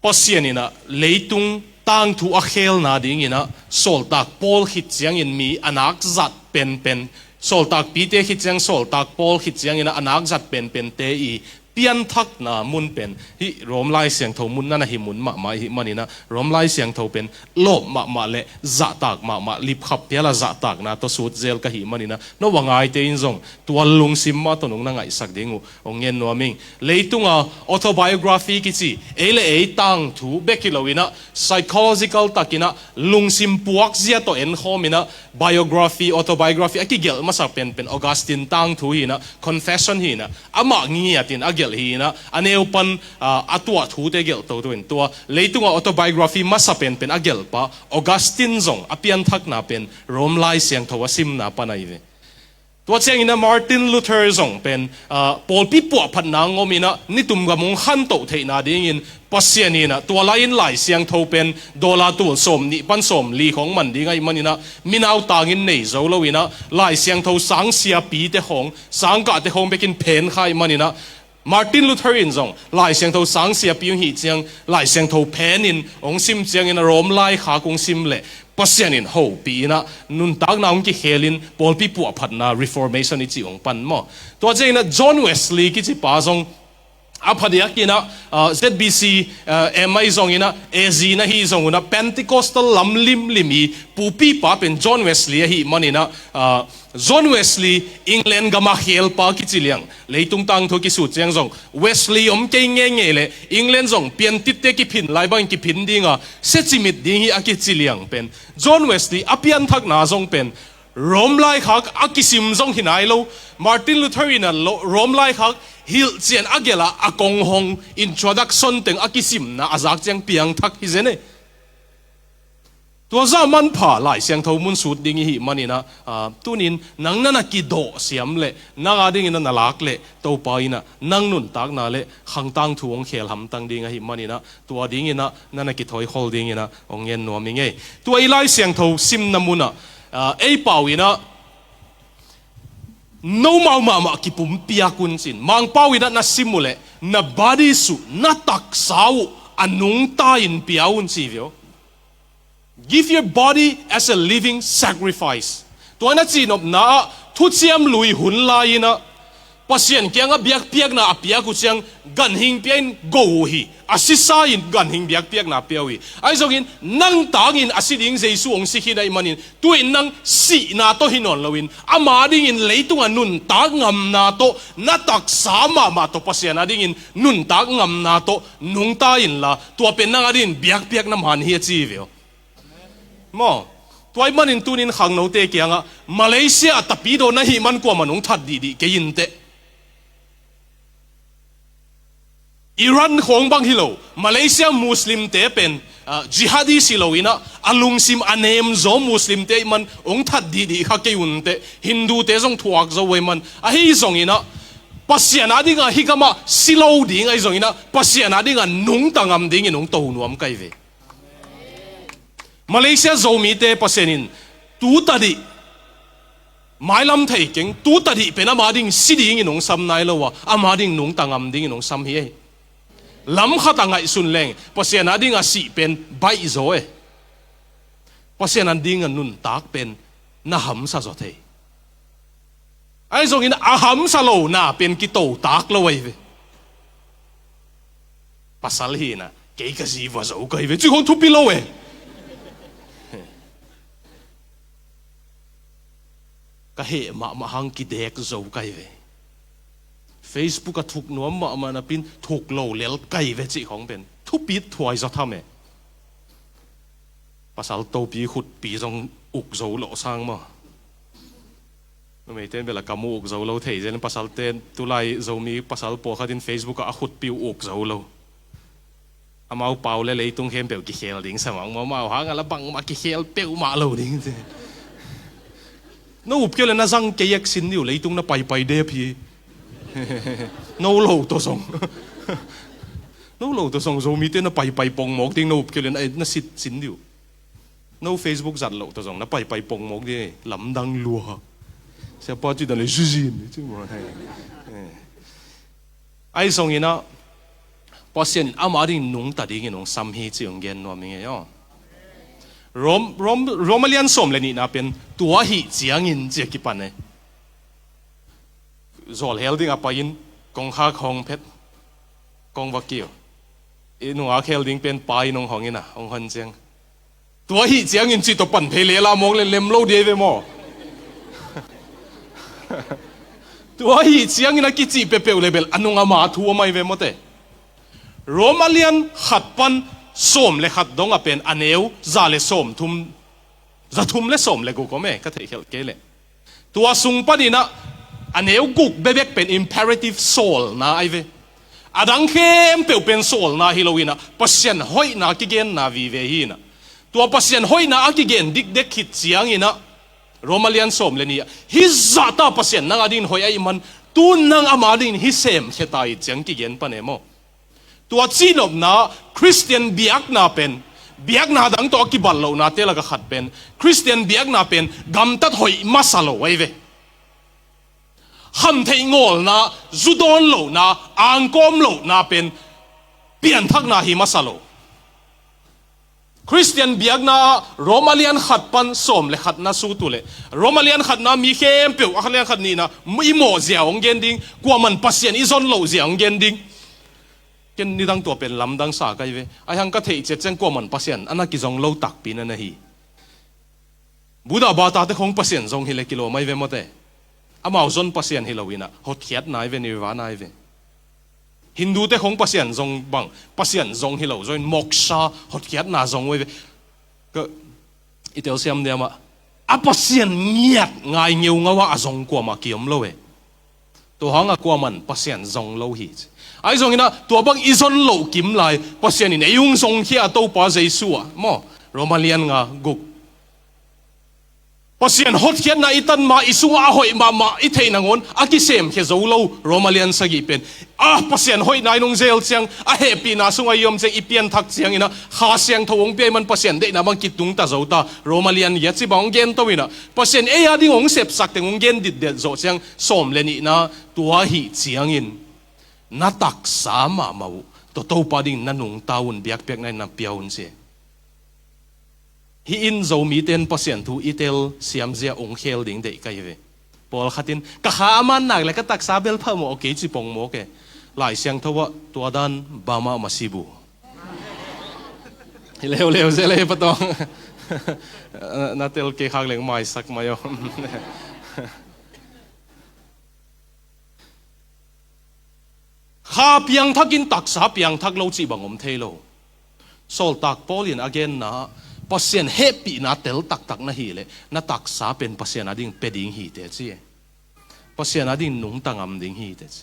Pasian inah leitung tangthu a khelna dinginah sawltak pawl khit ciangin mi a nak zat penpen, sawltakpite khit ciang sawltak pawl khit cianginah a nak zat penpente i pianthakna mun pen hih Rom Lai Siangtho mun na na hi mun mahmah ihih maninah Rom Lai Siangtho pen lawp mahmah le zahtak mahmah, lipkhap piala zahtakna tawh sut zel ka hih maninah no a ngaite in zong tua lungsim mah tawh nong na ngaihsak ding uh hong ngen nuam ing. Leitunga autobiography kici ei le ei tangthu bek hi loinah psychological takinah lungsim puakzia tawh enkhawminah biography, autobiography a kigelh masak penpen Augustine tangthu hinah, confession hinah, amah ngiatin a gelh hi inah, a neu pan, ah, a tuah thute gelh toto in, tua leitungah autobiography masa penpen a gelhpa Augustine zong a pianthakna pen Rome Lai Siangtho a simna pan ahi ve. Tua cianginah Martin Luther zong pen, ah, pawlpi puahphatna ngom inah nitum gam hong khantoh theihna dingin Pasian inah tua lai-in Lai Siangtho pen dollar tul sawm nih pan sawm li khawng man ding ahih maninah, minautangin nei zo lo inah Lai Siangtho sang siapite khawng, sangkahte khawng bekin phen kha ahih maninah, Martin Luther in zong Lai Siangtho sang siapi hong hih ciang Lai Siangtho phenin hong sim ciangin a Rome laikhak hong sim leh Pasian in hopih inah nuntakna hong kikhelin pawlpi puahphatna Reformation i cih hong pan maw. Tua cianginah John Wesley kicipa zong a phadiak inah, ah, Z B C, ah, M ahi zonginah A Z na hi zong unah Pentecostal lam limlim i pupipa pen John Wesley ahih maninah, ah, John Wesley England gama khelpa kici liang, leitung tangthu kisut ciang zong Wesley om kei ngeingei leh England zong piantitte kiphin lai bangin kiphin dinga sia cimit ding hi a kici liang pen John Wesley a pianthakna zong pen Rome laikhak a kisim zong hi nai lo. Martin Luther in a lo-, Rome laikhak hilhcian a gelh a, a kong hong introduction teng a kisimna a zak ciang piangthak hi zen e. Tua zah manpha Lai Siangtho mun sut ding i hih maninah, ah, tunin nang na na kidawh siam leh, nang a dingin na na lak leh, Topa inah nang nuntakna leh khangtang thu hong khel hamtang ding ahih maninah, tua dinginah na na kithawikhol dinginah hong ngen nuam i ngei. Tua i Lai Siangtho simna munah, ah, ei pau inah, nomau mahmah kipumpiak un cin. Mangpau inah na sim uh leh, na body suh, na taksa uh a nungta in pia un ci veu. Give your body as a living sacrifice. Tua na cihnopna ah thuciam lui hun lai inah Pasian kiangah biakpiakna a piak uh ciang ganhing pia in go uh hi. A sisa in ganhing biakpiakna pia uh hi. Ahi zongin nang tangin a si ding Jesu hong si khin ahih manin, tu-in nang sihna tawh hi nawn loin, ama dingin leitungah nuntak ngamna tawh, na taksa mahmah tawh Pasian a dingin nuntak ngamna tawh nungta inla, tua pen nang a dingin biakpiakna man hi a ci veu. Maw, tua ahih manin tunin khangnote kiangah Malaysia a tapidaw na hih man kuamah nong that dihdih kei inteh. Iran khawng bang hi lo, Malaysia Muslimte pen, ah, jihadis hi lo inah, a lungsim a nemzaw Muslimte ahih man hong that dihdih kha kei unteh, Hindute zong thuak zo uh ahih man, ahi zonginah, Pasian a dingah hih gamah si lo ding ahi zonginah, Pasian a dingah nungta ngam dingin hong to nuam ka hi ve. Malaysia Zomite Pasian in tu tadih, mailam thei keng, tu tadih pen ama ding si dingin hong sam nai lo a, ama ding nungta ngam dingin hong sam hi ei. Lam khat a ngaihsun leng, Pasian a ding a sih pen baih zaw e. Pasian a ding a nuntak pen na hamsa zaw thei. Ahi zongin a hamsa lo na pen kitotak lo ahi ve. Pasal hi inah, kei ka zi va zo ka hi ve, cih khawng thupi lo e. Ka heh mahmah hang kidek zo ka hi ve. Facebook a thuk nuam mahmah napin thuk lo lel ka hi ve cih khawng pen thupit thuai zaw tham e. Pasal topi khutpi zong uk zo lo sang maw. Numeite in bel a kam uh uk zo lo thei zen, pasalte tulai Zomi pasal pawlkhat in Facebook ah a khutpi uh uk zo lo. Amau pau le leitung khempeuh kikhel ding sa mah, amau hang a la bangmah kikhel peuhmah lo ding. No up kei le na zang kei ek sin dih uh, leitung na paipai dep hi. No lo tawh zong. No lo tawh zong Zomite na paipai pongmawk ding, no up kei le na, na sit sin dih uh. No Facebook zat loh tawh zong na paipai pongmawk ding, lamdang lua. Siapa cih dan le zizin. Ahi zonginah Pasian in ama ding nungta dingin hong sam hi cih hong gen nuam hi ngei aw. Rom, Rom, Rom a lian sawm le nihna pen tua hih ciangin ci a kipan e. Zawlhel ding a pai-in kongkhak hong phet, kong va kiu. I nungak hel ding pen pa in hong hong inah, hong hon ciang. Tua hih ciangin cih tawh pan phei lela mawk le lem lo dia i ve maw. Tua hih ciangin a kicih peuhpeuh le bel a nung ama thu om ahi ve mawte. Rom a lian khat pan sawm le khat dong a pen a neu za le sawm thum, za thum le sawm le guk om e, ka theihkhelh kei leh. Tua sung paninah a neu guk bebek pen imperative sawlna ahi ve. A dang khempeuh pen sawlna hi lo inah, Pasian hoihna kigenna vive hi inah. Tua Pasian hoihna a kigen dikdek khit ciang inah, Roma lian sawm le nih ah, hih zahta Pasian nang adingin hoih ahih man, tu nang ama dingin hih semkhia ta hi ciang kigen pan e maw. Tua cihnopna Khristian biakna pen, biakna dang tawh a kibat lohnate laka khat pen, Khristian biakna pen gamtat hoih masa lo ahi ve. Hamtheih ngawlna, zu dawn lohna, angkawm lohna pen pianthakna hi masa lo. Khristian biakna ah Roma lian khat pan sawm le khatna sut uh leh, Roma lian khatna mi khempeuh, a lian khat nihna, i mawh zia hong gen ding, kuaman Pasian i zon loh zia hong gen ding. Ken nidang tua pen lamdang sa ka hi ve. Ahi hang ka theih ciat ciang kuaman Pasian a na kizong lo takpi na na hi. Buddha bata te khong Pasian zong hi le kilawm ahi ve mawte. Amau zon Pasian hi lo inah, hotkhiatna ahi ve, nirvana ahi ve. Hindu te khong Pasian zong bang, Pasian zong hi lo, zong in moksha, hotkhiatna zong uh ahi ve. Ka, i telsiam diam ah, a Pasian ngiat ngai ngeungau ah a zong kuamah kiom lo e. Tua hangah kuaman Pasian zong lo hi ci. Ahi zong inah, tua bang i zon loh kim lai, Pasian in ei hong zongkhia a Topa Jesu ah maw, Roma lian nga guk. Pasian hotkhiatna i tan ma, i sungah a hoih mahmah i theih nangawn a kisemkhia zo lo, Roma lian sagih pen. A Pasian hoihna in hong zel ciang, a hehpihna sungah i om ciang, i pianthak ciang inah, Kha Siangtho hong pia ahih man Pasian deihna bang kitungta zo ta, Roma lian giat ci bang hong gento inah, Pasian ei ading hong sepsak teng hong gen ditdet zawh ciang, sawm le nihna tua ahih ciangin, na taksa mahmah uh tawh Topa dingin na nungta un, biakpiakna in na pia un ci. Hih in Zomite in Pasian thu i telsiam zia hong khel ding deih ka hi ve. Pawlkhat in, ka kha a man nak le ka taksa bel phamawh kei ci pongmawk e. Lai Siangtho ah tua dan bama masibu. Hi leuleu zel e patawng. Na tel kei khak leng maisak mai aw. Kha piangthak in taksa piangthak lo cih bang om thei lo. Sawltak Paul in a genna ah, Pasian hehpihna tel taktak na hih leh, na taksa pen Pasian ading pia ding hi teh ci. Pasian ading nungta ngam ding hi teh ci.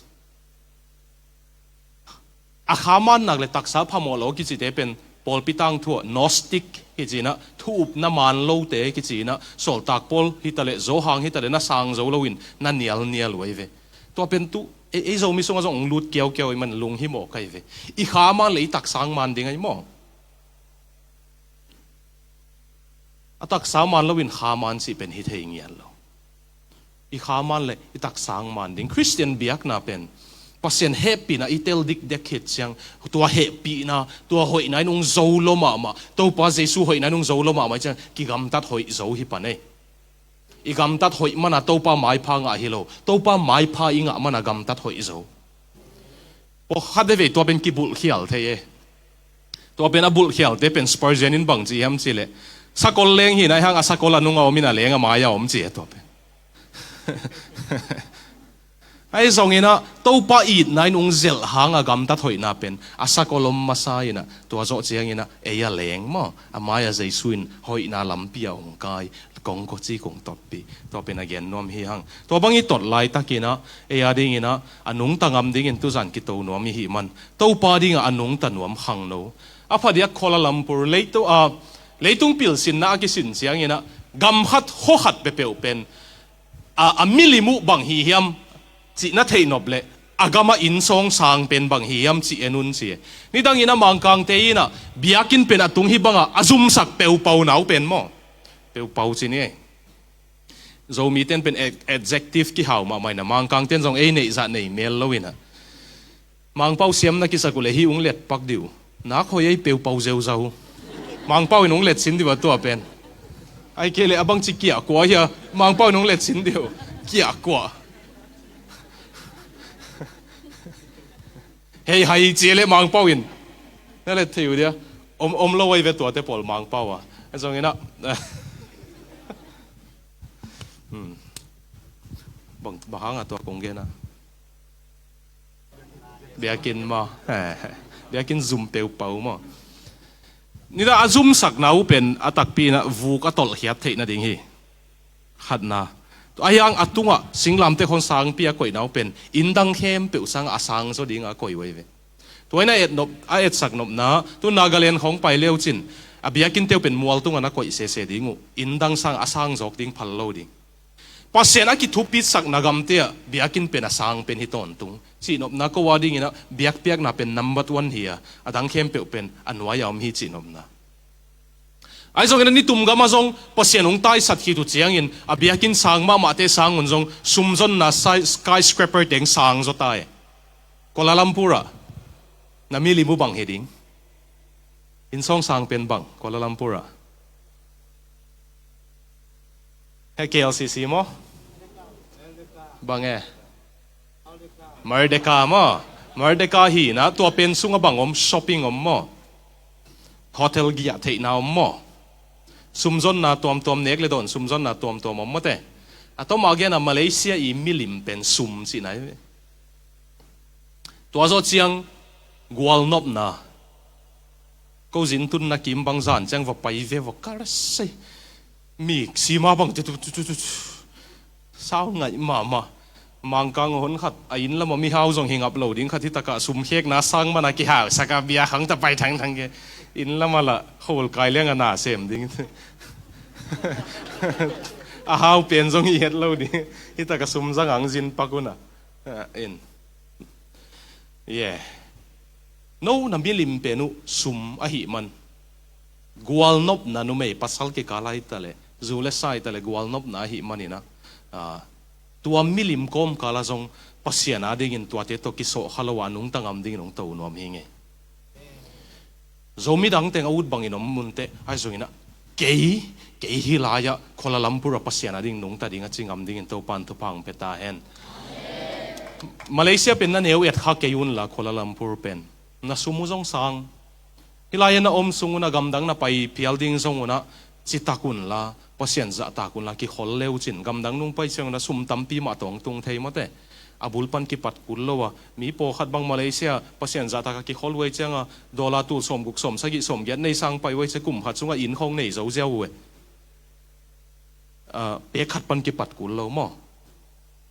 A kha man nak le taksa phamawh lo kicite pen pawlpi tangthu ah Gnostic kici inah, thu upna man lote kici inah, Sawltak Paul hi ta leh, Johan hi ta leh, na sang zo lo in na nialnial uh ahi ve. Tua pen tu, ei, ei Zomi sungah zong hong lut kiaukiau ahih man lunghimawh ka hi ve. I kha man le i taksa hong man ding ahi maw? A taksa man lo in kha man cih pen hi thei ngiat lo. I kha man le i taksa hong man ding. Khristian biakna pen Pasian hehpihna i tel dikdek khit ciang, tua hehpihna, tua hoihna in hong zo lo mahmah, Topa Jesu hoihna in hong zo lo mahmah ciang, kigamtat hoih zo hi pan ei. I gamtat hoih mana Topa maipha ngah hi lo, Topa maipha i ngah mana gamtat hoih zo. Pawlkhat veve tua pen kibulhkhial thei e. Tua pen a bulhkhialte pen Spurgeon in bang ci hiam cih leh, sakol leng hi na, ahi hang a sakol a nung a om in a leng a mai a om ci e tua pen. Ahi zong inah, Topa itna in hong zelh hang a gamtat hoihna pen a sakol om masa inah, tua zawh ciang inah ei a leng maw, a mai a Jesu in hoihna lampi a hong kai, kong kawci kong tawppih, tua pen a gen nuam hi hang. Tua bang i tot laitak inah, ei a ding inah, a nungta ngam dingin tuzan kito nuam i hih man, Topa dingah a nungta nuam khangno. A phadiak Kuala Lumpur, leitung, a, leitung pilsinna a kisin ciang inah, gam khat, khua khat peuhpeuh pen, a, a milim uh bang hi hiam cih na theih nop leh, a gama inn sawng sang pen bang hi hiam cih en un ci. Nidang inah Mangkangte inah, biakinn pen a tung hi bangah a zumsak peupau nau pen maw? Peupau ci ni ei. Zomite in pen ad-, adjective kihau mahmah inah, Mangkangte in zong ei neih zah nei mel lo inah. Mangpau siam na kisak uh leh hih hong let pak dih uh. Nak hoih ei, peupau zeuzau. Mangpau in hong let sin dih uh a tua pen. Ahih kei leh a bangci kiahkuah hia, Mangpau in hong let sin dih uh. Kiahkuah. Hei hai ci leh Mangpau in na let thei uh dia. Om, om lo ahi ve tuate pawl Mangpau ah. Ahi zong inah. Hmm. Bang, bang hang a tua kong gen a. Biakinn maw? Biakinn zum peupau maw? Nidang a zumsakna uh pen a takpi inah vuk a tolhkhiat theih nading hi. Khatna. Ahi hang a tungah singlamteh khong sangpi a koihna uh pen inn dang khempeuh sangah a sang zaw dingah a koih uh ahi ve. Tua in a et nop, a etsak nopna, tu Nagaland khawng pai leucin a biakinn teuh pen mual tungah na koih sese ding uh. Inn dang sang a sang zawk ding phal lo ding. Pasian a kithupitsakna gamte ah biakinn pen a sang pen hi tawntung. Cihnopna ko a dingin ah biakpiakna pen number one hi a, a dang khempeuh pen a nuai-a om hi cihnopna. Ahi zongin a nitum gamah zong Pasian hong taisat khit uh ciangin a biakinn sang mahmahte sang un zong sumzonna sai-, skyscraper teng sang zaw ta e. Kuala Lumpur ah na milim uh bang hi ding? Inn sawng sang pen bang Kuala Lumpur ah? He K L C C maw? Bang e? Merdeka maw? Merdeka hi na, tua pen sungah bang om, shopping om maw? Hotel giah theihna om maw? Sumzonna tuamtuam, nek le dawn sumzonna tuamtuam om maw te? A tawmah gen a Malaysia i milim pen sum cihna hi ve. Tua zawh ciang gualnopna. Ko zin tunna kim bang zan ciang va pai ve va kar sei. Mi sima bang tu tu tu tu tu. Sau ngaih mahmah. Mangkang hon khat a inn lamah mihau zong hi ngap lo ding khat hi takah sum khekna sang mana kihausak a bia khang ta pai thangthang ke. Inn lamah lah khol kai liang a na sem ding. A hau pen zong hi het lo ding. Hi takah sum zang ang zin pak una. Ah, in. Yeah. No na milim pen uh sum ahih man. Gualnopna numei pasal kikal ahi ta leh, zu le sa ahi ta leh gualnopna ahih manin ah, ah, tua milim kawmkal ah zong Pasian a dingin tuate tawh kisawhkha lo a nungta ngam dingin hong to nuam hi ngei. Zomi dang teng a ut bangin om mun teh, ahi zongin ah kei, kei hih lai-ah Kuala Lumpur ah Pasian a ding nungta ding a ci ngam dingin Topa'n thupha hong pia ta hen. Malaysia pen na neu et kha kei un la Kuala Lumpur pen. Na sum uh zong sang. Hih lai-ah na om sung un ah gamdang na pai phial ding zong un ah citak un la, Pasian zahtak un la, kikhol le uh cin. Gamdang nung pai ciang un ah sum tampi mah tawh hong tung thei maw te. A bul pan kipat kul lo a, mi pawlkhat bang Malaysia Pasian zahtak a kikhol uh ei ciang a, dollar tul sawmguk, sawmsagih, sawmgiat nei sang pai uh ei ciang kum khat sungah inn khawng nei zo ziau uh e. Ah, pek khat pan kipat kul lo maw?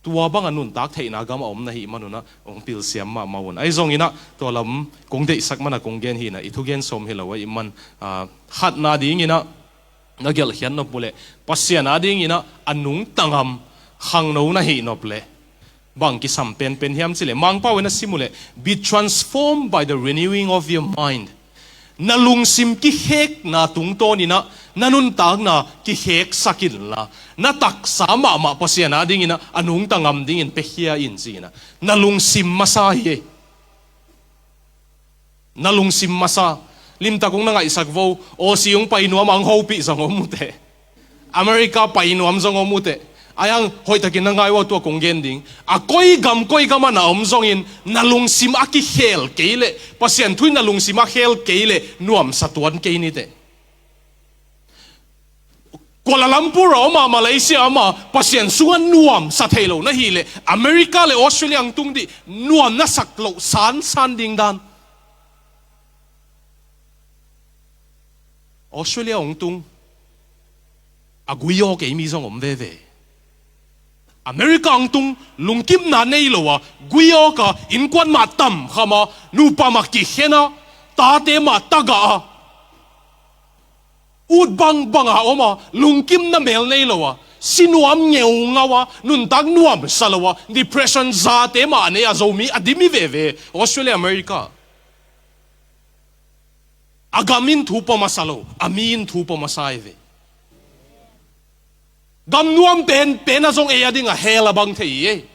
Tua bang a nuntak theihna gam a om na hih man un ah hong pilsiam mahmah un. Ahi zongin ah tua lam kong deihsak man a kong gen hi na, i thugen sawm hi lo ahih man, ah, khatna dingin ah na gelhkhiat nop uh leh Pasian a dingin ah a nungta ngam khangno na hih nop leh bang kisam penpen hiam cih leh Mangpau in a sim uh leh, "Be transformed by the renewing of your mind." Na lungsim kikhekna tungtawnin ah na nuntakna kikheksak inla, na taksa mahmah Pasian a dingin ah a nungta ngam dingin piakhia in ci-in ah na lungsim masa hi ei. Na lungsim masa. Limtak hong na ngaihsak vo. Aussie hong pai nuam ang hopih zong om uh teh. America pai nuam zong om uh teh. Ahi hang hoihtakin na ngai uh a, tua kong gen ding. A koi gam koi gam ah na om zongin na lungsim a kikhel kei leh, Pasian thu in na lungsim a khel kei leh nuamsa tuan kei ni teh. Kuala Lumpur a om a, Malaysia a om a, Pasian sungah nuamsa thei lo na hih leh America le Australia hong tung dih nuam na sak loh sansan ding dan. Australia hong tung a gui-awk ei mi zong om veve. America hong tung lungkimna nei lo a, gui-awk a, innkuan mah tamkham a, nupa mah kikhen a, tate mah tagah a, ut bangbang a om a, lungkimna mel nei lo a, si nuam ngeungau a, nuntak nuamsa lo a, depression zate mah a nei a, Zomi a dim hi veve Australia, America. A gam in thu pua masa lo, a mi in thu pua masa hi ve. Gam nuam penpen ah zong ei a dingah hell a bang thei hi ei.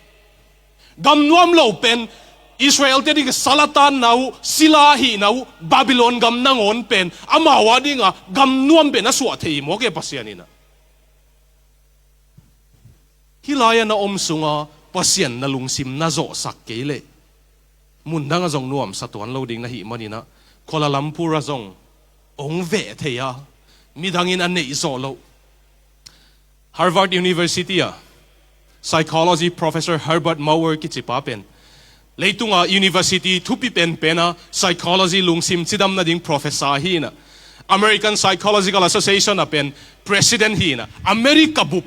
Gam nuam lo pen Israel-te ding sal a tanna uh, sila ahihna uh, Babylon gam nangawn pen amau a dingah gam nuam pen a suah thei hi mawk e Pasian in ah. Hih lai-ah na om sunga Pasian na lungsim na zawhsak kei leh, mundang ah zong nuamsa tuan lo ding na hih manin ah, Kuala Lumpur ah zong hong veh thei a, midangin a neih zawh loh. Harvard University ah psychology professor Herbert Maurer kici pa pen, leitunga university thupi penpen a psychology, lungsim cidam nading professor hi in ah, American Psychological Association ah pen president hi in ah, America bup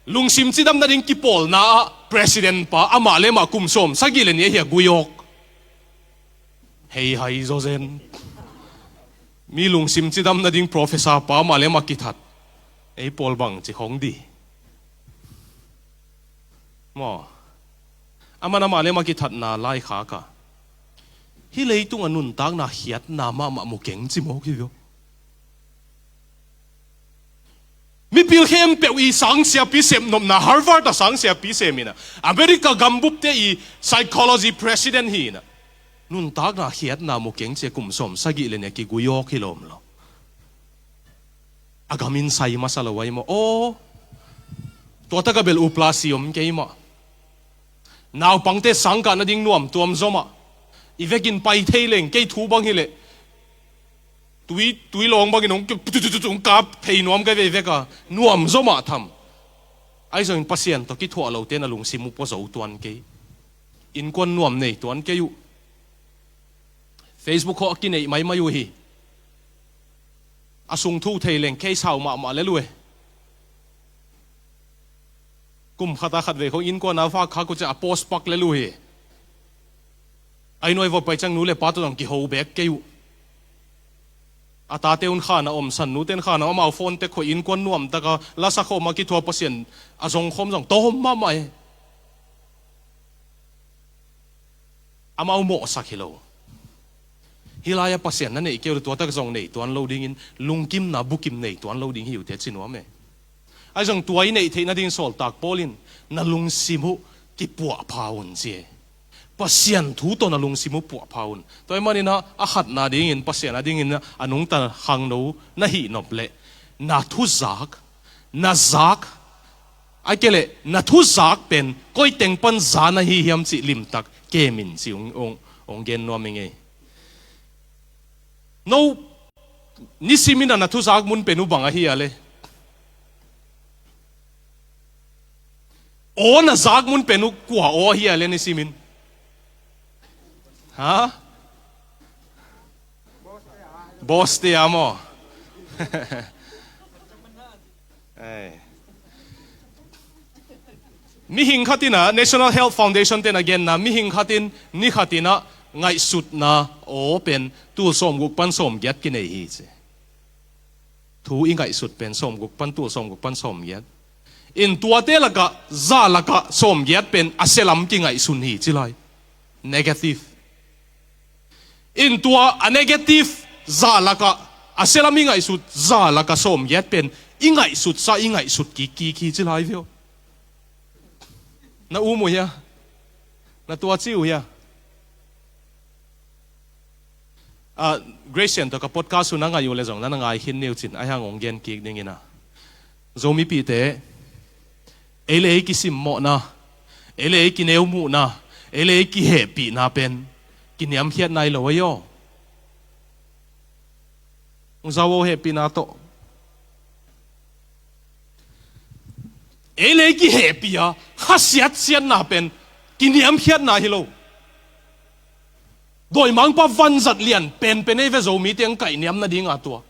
lungsim cidam nading kipawlna ah president pa, amah le amah kum sawm sagih le nih ahi a, gui-awk. Hei hai zaw zen. Mi lungsim cidam nading professor pa amah le amah kithat. Ei pawl bang ci khong di. Maw. Aman amah le amah kithatna laikhak a, hih leitung a nuntakna khiatna mahmah mu keng ci mawk hi vio. Mipil khempeuh i sangsiapi sem nopna, Harvard a sangsiapi sem in a, America gambupte i psychology president hi in a, nuntakna khiatna mu keng ci a kum sawm sagih le nih a kigui awk hi lawm lo. A gam in sai masa lo ahi maw? Aw, tua tak a bel uplasi om kei mah. Naupangte sangkah nading nuam tuam zaw mah. I vekin pai thei leng, kei thu bang hileh tui, tui lawng bangin hong ki-, hong kap phei nuam ka vei vek a, nuam zaw mah tham. Ahi zongin Pasian tawh kithuah lote na lungsim uh pua zo tuan kei. Innkuan nuam nei tuan kei uh. Facebook khawh a kineih maimai uh hi. A sung thu thei leng case hau mahmah lel uh e. Kum khat a khat vei khawng innkuan a vak khak uh ciah a post pak lel uh hi. Ai nuai vawh pai ciang nu le pa tawh zong kiho bek kei uh. A tate un khan a om, san nute un khan a om, amau phone tek khawh innkuan nuamtak a lasa khawm a kithuah Pasian a zong khawm zong tawm mahmah e. Amau mawhsak hi lo. Hih lai-ah Pasian na neih kei uh le tuatak zong nei tuan lo dingin, lungkimna bukim nei tuan lo ding hi uh teh ci nuam e. Ahi zong tua i neih theih nading sawltak Paul in na lungsim uh kipuahpha un ci e. Pasian thu tawh na lungsim uh puahpha un. Tua ahih manin ah a khatna dingin Pasian a dingin a nungta khangno na hih nop leh na thuzak, na zak, a kei leh na thuzak pen koi teng pan za na hi hiam cih limtak kem in ci ung, ung, ung gen nuam ing ei. No, nisimin a na thuzak mun pen uh bang ahi a le? Aw na zak mun pen uh kua aw ahi a le nisimin? Ha? Boss te a maw? Ei. Mihing khat in ah, National Health Foundation ten a genna, mihing khat in ni khat in ah ngaihsutna aw pen tul sawmguk pan sawmgiat kinei hi ci. Thu i ngaihsut pen sawmguk pan, tul sawmguk pan sawmgiat. In tuate lakah, za lakah sawmgiat pen a sia lam kingaihsun hi ci lai. Negative. In tua a negative za lakah, a sia lam i ngaihsut za lakah sawmgiat pen i ngaihsutsa, i ngaihsut kikkik hi ci lai vio. Na um uh hia? Na tuaci uh hia? Ah, Grace Sian tawh ka podcast uh na ngaih uh le zong na na ngai khin ni uh cin, ahi hang hong gen kik dingin ah. Zomipihte, ei le ei kisimmawhna, ei le ei kineumuhna, ei le ei kihehpihna pen kiniamkhiatna hi lo ahi aw. Hong za uh hehpihna tawh. Ei le ei kihehpih a, khasiatsiatna pen kiniamkhiatna hi lo. Dawimangpa vanzat lian penpen ei ve Zomite hong kaihniam nading a tua.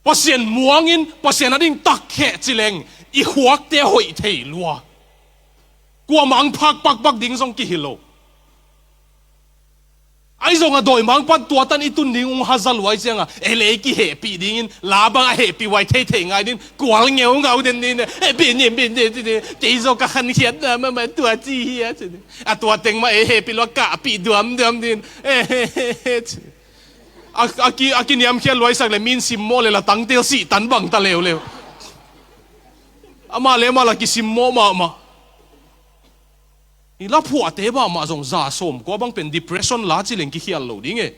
Pasian muangin, Pasian a ding takkhe ci leng, i khuakte hoih thei lua. Kuamah hong phak pakpak ding zong kihi lo. Ahi zong a dawimangpa tua tan i tun ding hong haza lua i ciang a, ei le ei kihehpih dingin, la bang a hehpih huai theithei ngai ding, kual ngeungau den ding, hehpih nim bin ding, kei zong ka khankhiatna mahmah tua ci hi a ci ding. A tua teng mah ei hehpih lua kahpih duamduam ding. A, a ki, a kiniamkhiat luaisak le min simmawh le la tangtel sih tan bang ta leuleu. Amah le amah la kisimmawh mahmah. I laphuahte mahmah zong za sawmkua bang pen depression la ci leng kikhial lo ding e.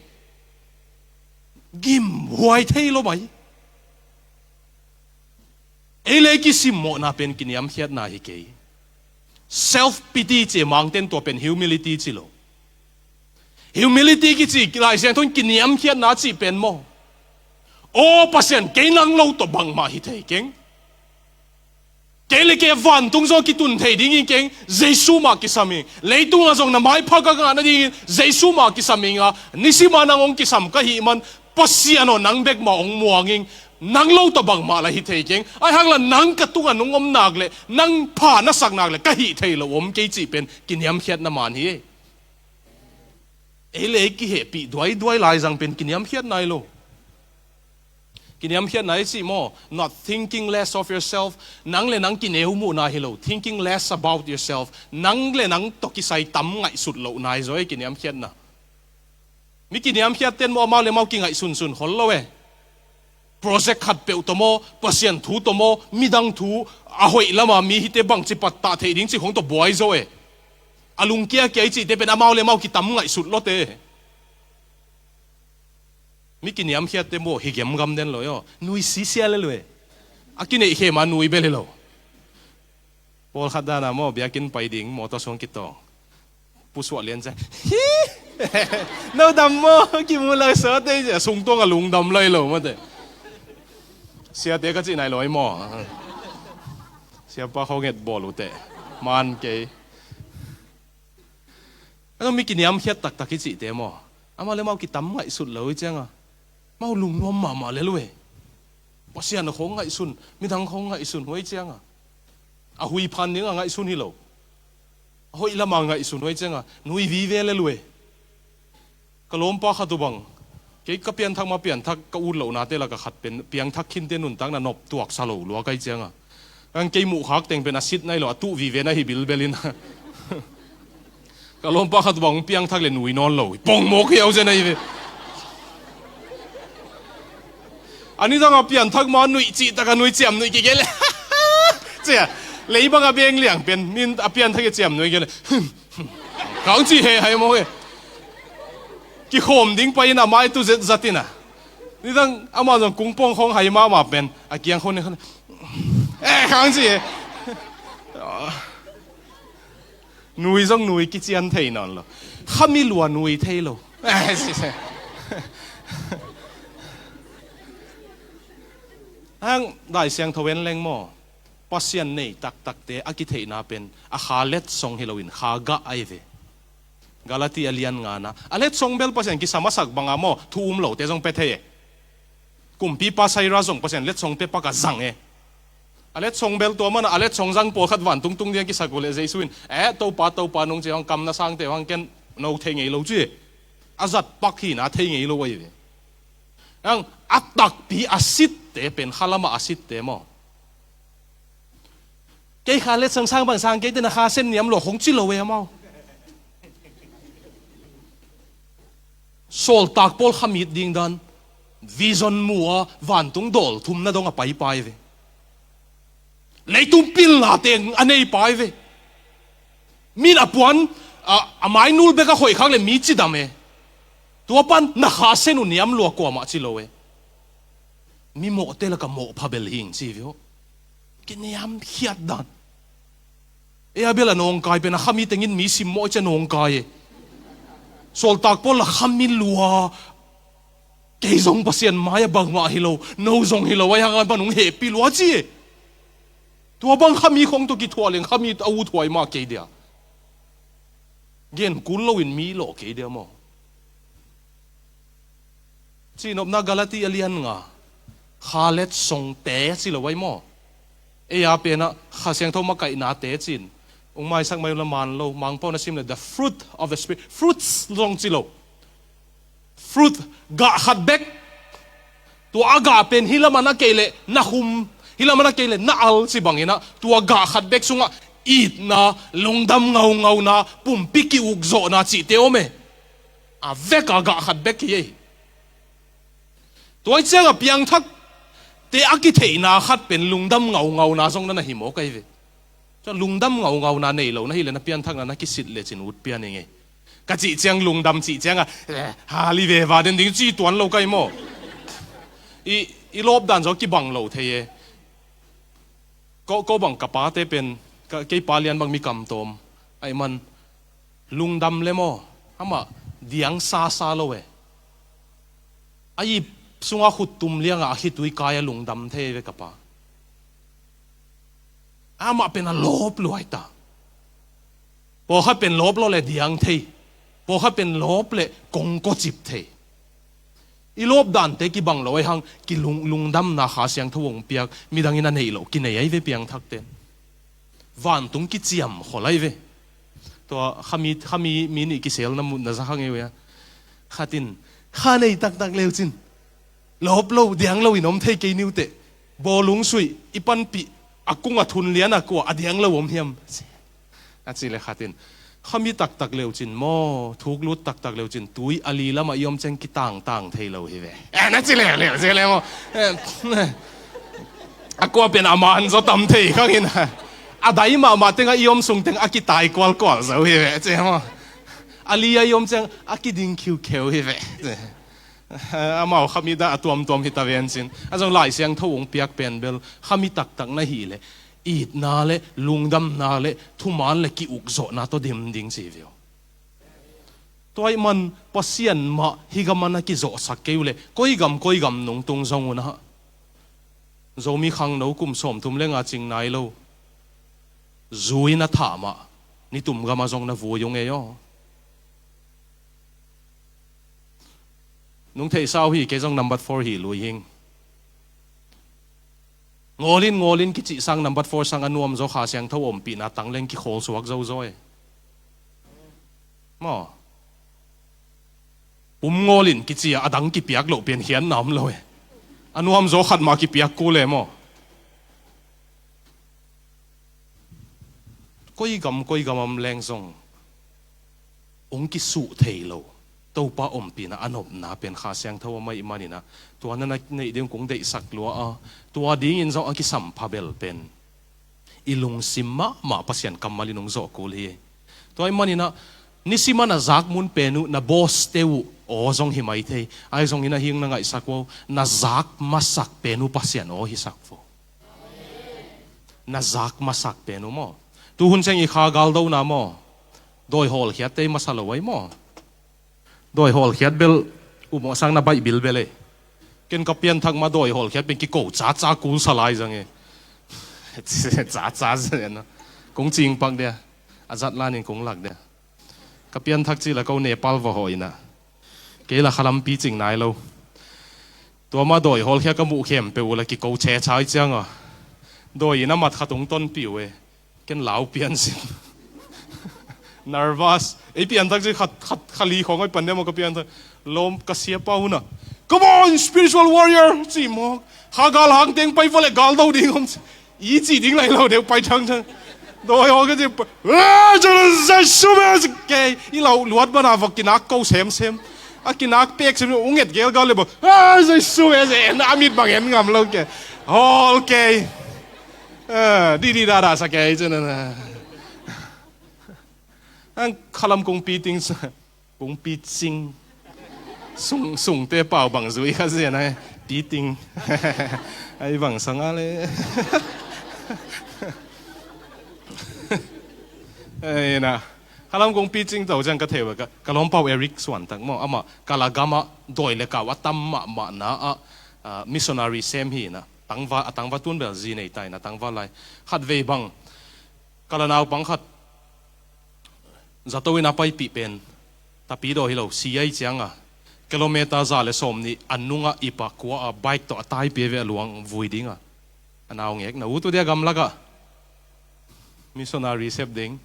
Gimhuai thei lo mai. Ei le ei kisimmawhna pen kiniamkhiatna hi kei. Self pity ci e, Mangten tua pen humility ci lo. Humility kici Lai Siangtho in kiniamkhiatna cih pen maw? Aw Pasian, kei nang lo tawh bangmah hi thei keng. Kei le kei vantung zong kitun thei ding hi keng, Jesu mah kisam ing. Leitungah zong na maipha ka ngah nadingin Jesu mah kisam ing a, nisim a nang hong kisam ka hih man, Pasian aw nang bek mah hong muang ing. Nang lo tawh bangmah la hi thei keng. Ahi hang la nang ka tungah nong om nak le, nang pha na sak nak le ka hih thei lo om kei cih pen kiniamkhiatna man hi. Ei le ei kihehpih duaiduai laizang pen kiniamkhiatna hi lo. Kiniamkhiatna i cih maw, not thinking less of yourself. Nang le nang kineu muhna hi lo, thinking less about yourself. Nang le nang tawh kisai tam ngaihsut lohna hi zaw ei kiniamkhiatna. Mi kiniamkhiatte in maw amau le amau kingaihsunsun khol lo e. Project khatpeuh tawh maw, Pasian thu tawh maw, midang thu, a hoih lama mi hite bangci pattah theih ding cih khong tawh buai zaw e. A lungkiakia i cihte pen amau le amau kitam ngaihsut lawte. Mi kiniamkhiatte maw hi gemgam den lo e aw. Nui sisia le lo e. A kineih khe ma nui bel hi lo. Pawlkhat dana maw biakinn pai ding mawtaw sung kitawng. Pusuah lian ciang hi. No dam maw kimu lai sawt ei cia sungtuang a lungdam lai lo mawte. Siate ka cih nai lo ei maw. Siapa khawnget bawl uh teh. Man kei. A mi kiniamkhiat taktak i cihte maw. Amau le amau kitam ngaihsut lo i cianga. Mau lungnuam mahmah le lo e. Pasian a khong ngaihsun, midang khong ngaihsun huai cianga. A hui phan dinga ngaihsun hi lo. A hoih lama ngaihsun huai cianga. Nui vive le lo e. Ka lawmpa khat uh bang. Kei ka pianthak ma pianthak ka ut lohnate laka khat pen piangthak khinte nuntakna nop tuaksa lo lua kai cianga. Ang kei muhkhak teng pen a sit nai lo, a tuh vive na hi bilbel in. Ka lawmpa khat uh bang piangthak le nui nawn lo. Pongmawk hiau cia na hi ve. A nidang a pianthak ma nuih cih taka nui ciam nuih kikei le. Cia, lei bang a beng liang pen, nin a pianthak i ciam nuih kei le. Kang ci he hai maw he. Kikhawm ding pai in a mai tu zet zat in a. Nidang ama zong kungpawng khawng hai mahmah pen. A kiang khawng ne khawng. Eh, kang ci he. Nui zong nui kician thei nawn lo. Khami lua nui thei lo. Eh, ci he. Hang Lai Siangtho en leng maw. Pasian nei taktakte a kitheihna pen a kha letsong hi loin kha gah ahi ve. Galati a lian ngana a letsong bel Pasian kisam a sak banga maw thu um lote zong pe thei e. Kumpipa Saira zong Pasian letsong pe pak a zang e. A letsong bel tua mana a letsong zang pawlkhat vantung tung ding a kisak uh leh Jesu in eh Topa Topa nung ci hong kam na sangte hong ken no thei ngei lo ci e. A zat pak hina thei ngei lo ahi ve. Ang a takpi a sitte pen khalama a sitte maw. Kei kha letsong sang bang sang kei tena kha sen niam lua khong ci lo e amau. Sawltak Paul khamit ding dan vision mua vantung dawl thumna dong a paipai ve. Leitung pilna teng a neipai ve. Min a puan a, a mainul bek a khoih khak le mi cidam e. Tua pan na kha sen uh niam lua kuamah ci lo e. Mi mawhte laka mawh phabel hing ci viaw. Kiniam khiat dan. E a bel a nawngkai pen a khami tengin mi simmawh cia nawngkai e. Sawltak Paul a khami lua. Kei zong Pasian mai a bangmah hi lo, no zong hi lo ai hang an pan hong hehpih lua ci e. Tua bang khami khong tawh kithuah leng khami a uthuai mah kei dia. Gen kul loin mi lawh kei dia maw. Cihnopna Galati a lian nga kha letsongte ci lo ai maw. Ei a penah Kha Siangtho makaihnate cin ung maisak mai uh la man lo. Mangpau na sim le the fruit of the spirit, fruits zong ci lo. Fruit gah khat bek. Tua a gah pen hi lamah na kei leh na hum, hi lamah na kei leh na al ci banginah tua gah khat bek sungah itna, lungdam ngaungauna, pumpi ki-ukzawhna cihte om e. A vek a gah khat bek hi ei. Tua i ciangah piangthakte a kitheihna khat pen lungdam ngaungauna zong na na hi mawk ahi ve. Cun lungdam ngaungauna nei lo na hileh na pianthakna na kisit lecin ut pian i ngei. Ka cih ciang lungdam cih ciangah eh, hali veva den ding ci tuan lo kai maw. I, i lawpdan zaw kibang lo thei e. Ko, ko bang ka pate pen ka, kei pa lian bang mi kamtawm ahi man. Lungdam le maw amah diang sasa lo e. A ip sungah khuttum liangah a khitui kai a lungdam thei ve ka pa. Amah pen a lawp luai ta. Pawlkhat pen lawp lo le diang thei. Pawlkhat pen lawp le kongkocip thei. I lawp dante kibang lo ai hang kilung, lungdamna Kha Siangtho hong piak midangin a neih loh kinei ai ve piangthakte. Vantung kiciam khol ai ve. Tua khami, khami mi nih kiselna mutna za kha ngei uh ia. Khat in kha nei taktak leucin, lawp lo, diang lo in om thei kei niuteh, bawlung suih i panpih, a kung a thun lian a kua a diang lo om hiam? A ci le khat in, kha mi taktak leucin maw, thuk lut taktak leucin tui a li lamah i om ciang kitangtang thei lo hi ve, eh, na ci leuleu ci le maw. Eh, a kua pen a man zaw tam thei khang in, a dai mahmah tengah i om sung teng a kitai kualkual zo hi ve ci maw. A li a i om ciang a kiding khiukheu hi ve. Amau kha mi dah a tuamtuam hi ta ven cin. A zong Lai Siangtho hong piak pen bel kha mi taktak na hih leh itna le lungdamna le thuman le ki-ukzawhna tawh dim ding ci ve uh. Tua ahih man Pasian mah hih gam ah na kizawhsak kei uh leh koi gam koi gam nungtung zong un ah, Zomi khangno kum sawmthum le nga cing nai lo zui na thah mah, nitum gam ah zong na vui uh ngei aw. Nung theihsa uh hi, kei zong number four hi lui hing. Ngawlin ngawlin kicih sang number four sang a nuamzaw Kha Siangtho ompihna tang leng kikhawl suak zozaw e. Maw? Pum ngawlin kici a, a dang kipiak loh pian hian nam lo e. A nuamzaw khat mah kipiak kul e maw? Koi gam koi gam am leng zong hong kisuh thei lo Topa ompihna a nopna pen Kha Siangtho a mah ahih manin ah, tua na neih ding kong deihsak lua a, tua dingin zong a kisampha bel pen i lungsim mahmah Pasian kammal in hong zawh kul hi. Tua ahih manin ah, nisim a na zak mun pen uh, na bawste uh aw zong hi mai thei. Ahi zongin a hing na ngaihsak uh, na zak masak pen uh Pasian aw hisak uh. Na zak masak pen uh maw? Tuhun ciang i kha galdona maw? Dawi hawlkhiatte i masa lo ahi maw? Dawi hawlkhiat bel umawh sang na baih bilbel e. Ken ka pianthak mah dawi hawlkhiat pen kiko caca kul sa lai zang e. Caca zen a. Kong cingpak dia. A zat lanin kong lak dia. Ka pianthak cih la ko Nepal va hawh inah. Kei la khalam picing nai lo. Tua mah dawi hawlkhia ka muh khempeuh uh la kiko chechai cianga dawi in a mat khat hong tonpih uh e. Ken lau piansin. Nervous. Ei pianthak ci khat, khat, kha li khawng oi pan deuh maw ka pianthak. Lawm ka siapa hunah, "Come on, spiritual warrior," ci mawk. Kha gal hang teng pai vawleh gal do ding om ci. I cih ding lai lo deuh pai thangthang. Dawi haw ka ci, "Ah, Jesu, Jesu, Jesu," kei i lau luat mana vok kinak ko semsem. A kinak pek sem, ung et gel gal le bo. "Ah, Jesu, Jesu," en a mit bang en ngam lo kei. Hol kei. Ah, di di da da sa kei cun. Ang khalam kong pi ting sa. Kong pi cing. Sung, sungte pau bang zui kha zen ai. Pi ting. Ai bang sanga le. Ai na. Khalam kong pi cing tau ciang ka thei uh ka, ka lawmpau Eric Suan tak maw. Amah Kala gamah dawi le kau a tam mahmahna ah, ah, missionary sem hi na. Tangva, a tangva tun bel zi nei tai na tangva lai. Khat vei bang. Kala naupang khat. Zato in a paipih pen tapidaw hi lo, si ai cianga kilometer za le sawm nih a nungah i pa kua a bike tawh a taipia ve a luang vui dinga. A naungek na utu dia gamlakah missionary sep ding.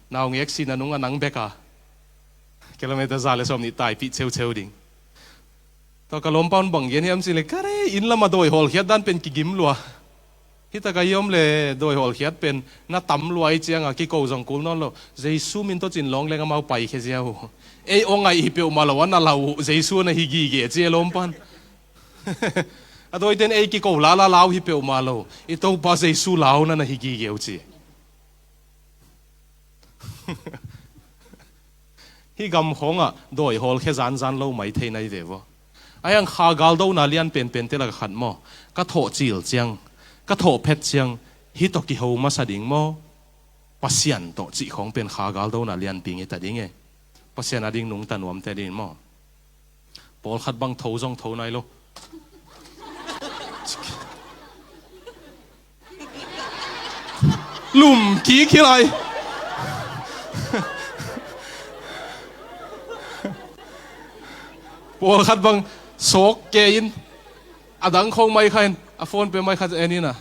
Naungek sin a nung a nang beka kilometer za le sawm nih taipih cheucheu ding. Tua ka lawmpaun bang gen hiam cih le, ka rei inn lamah dawi hawlkhiat dan pen kigim lua. Hita ka i om le dawi hawlkhiat pen na tam lua i cianga kiko zong kul nawn lo. Jesu min tawh cin lawng leng amau paikhia ziau. Ei aw ngaih hi peuhmah lo a na lau uh Jesu a na hi gige ci e lawmpaun. A dawiten ei kiko lala lau hi peuhmah lo. I Topa Jesu lau na na hi gige uh ci. Hih gam khawngah dawi hawlkhia zanzan lo mai thei nai ve vua. Ai ang kha galdona lian penpente lak khat maw? Ka thawh cil ciang, ka thawh phet ciang, hih tawh kiho masa ding maw? Pasian tawh cih khawng pen kha galdona lianpi ngei ta ding e. Pasian a ding nungta nuamte ding maw? Pawlkhat bang tho zong tho nai lo. Lum kik hi lai. Pawlkhat bang sawk ke in a dang khawng mai kha in a phone pe mai kha en in a.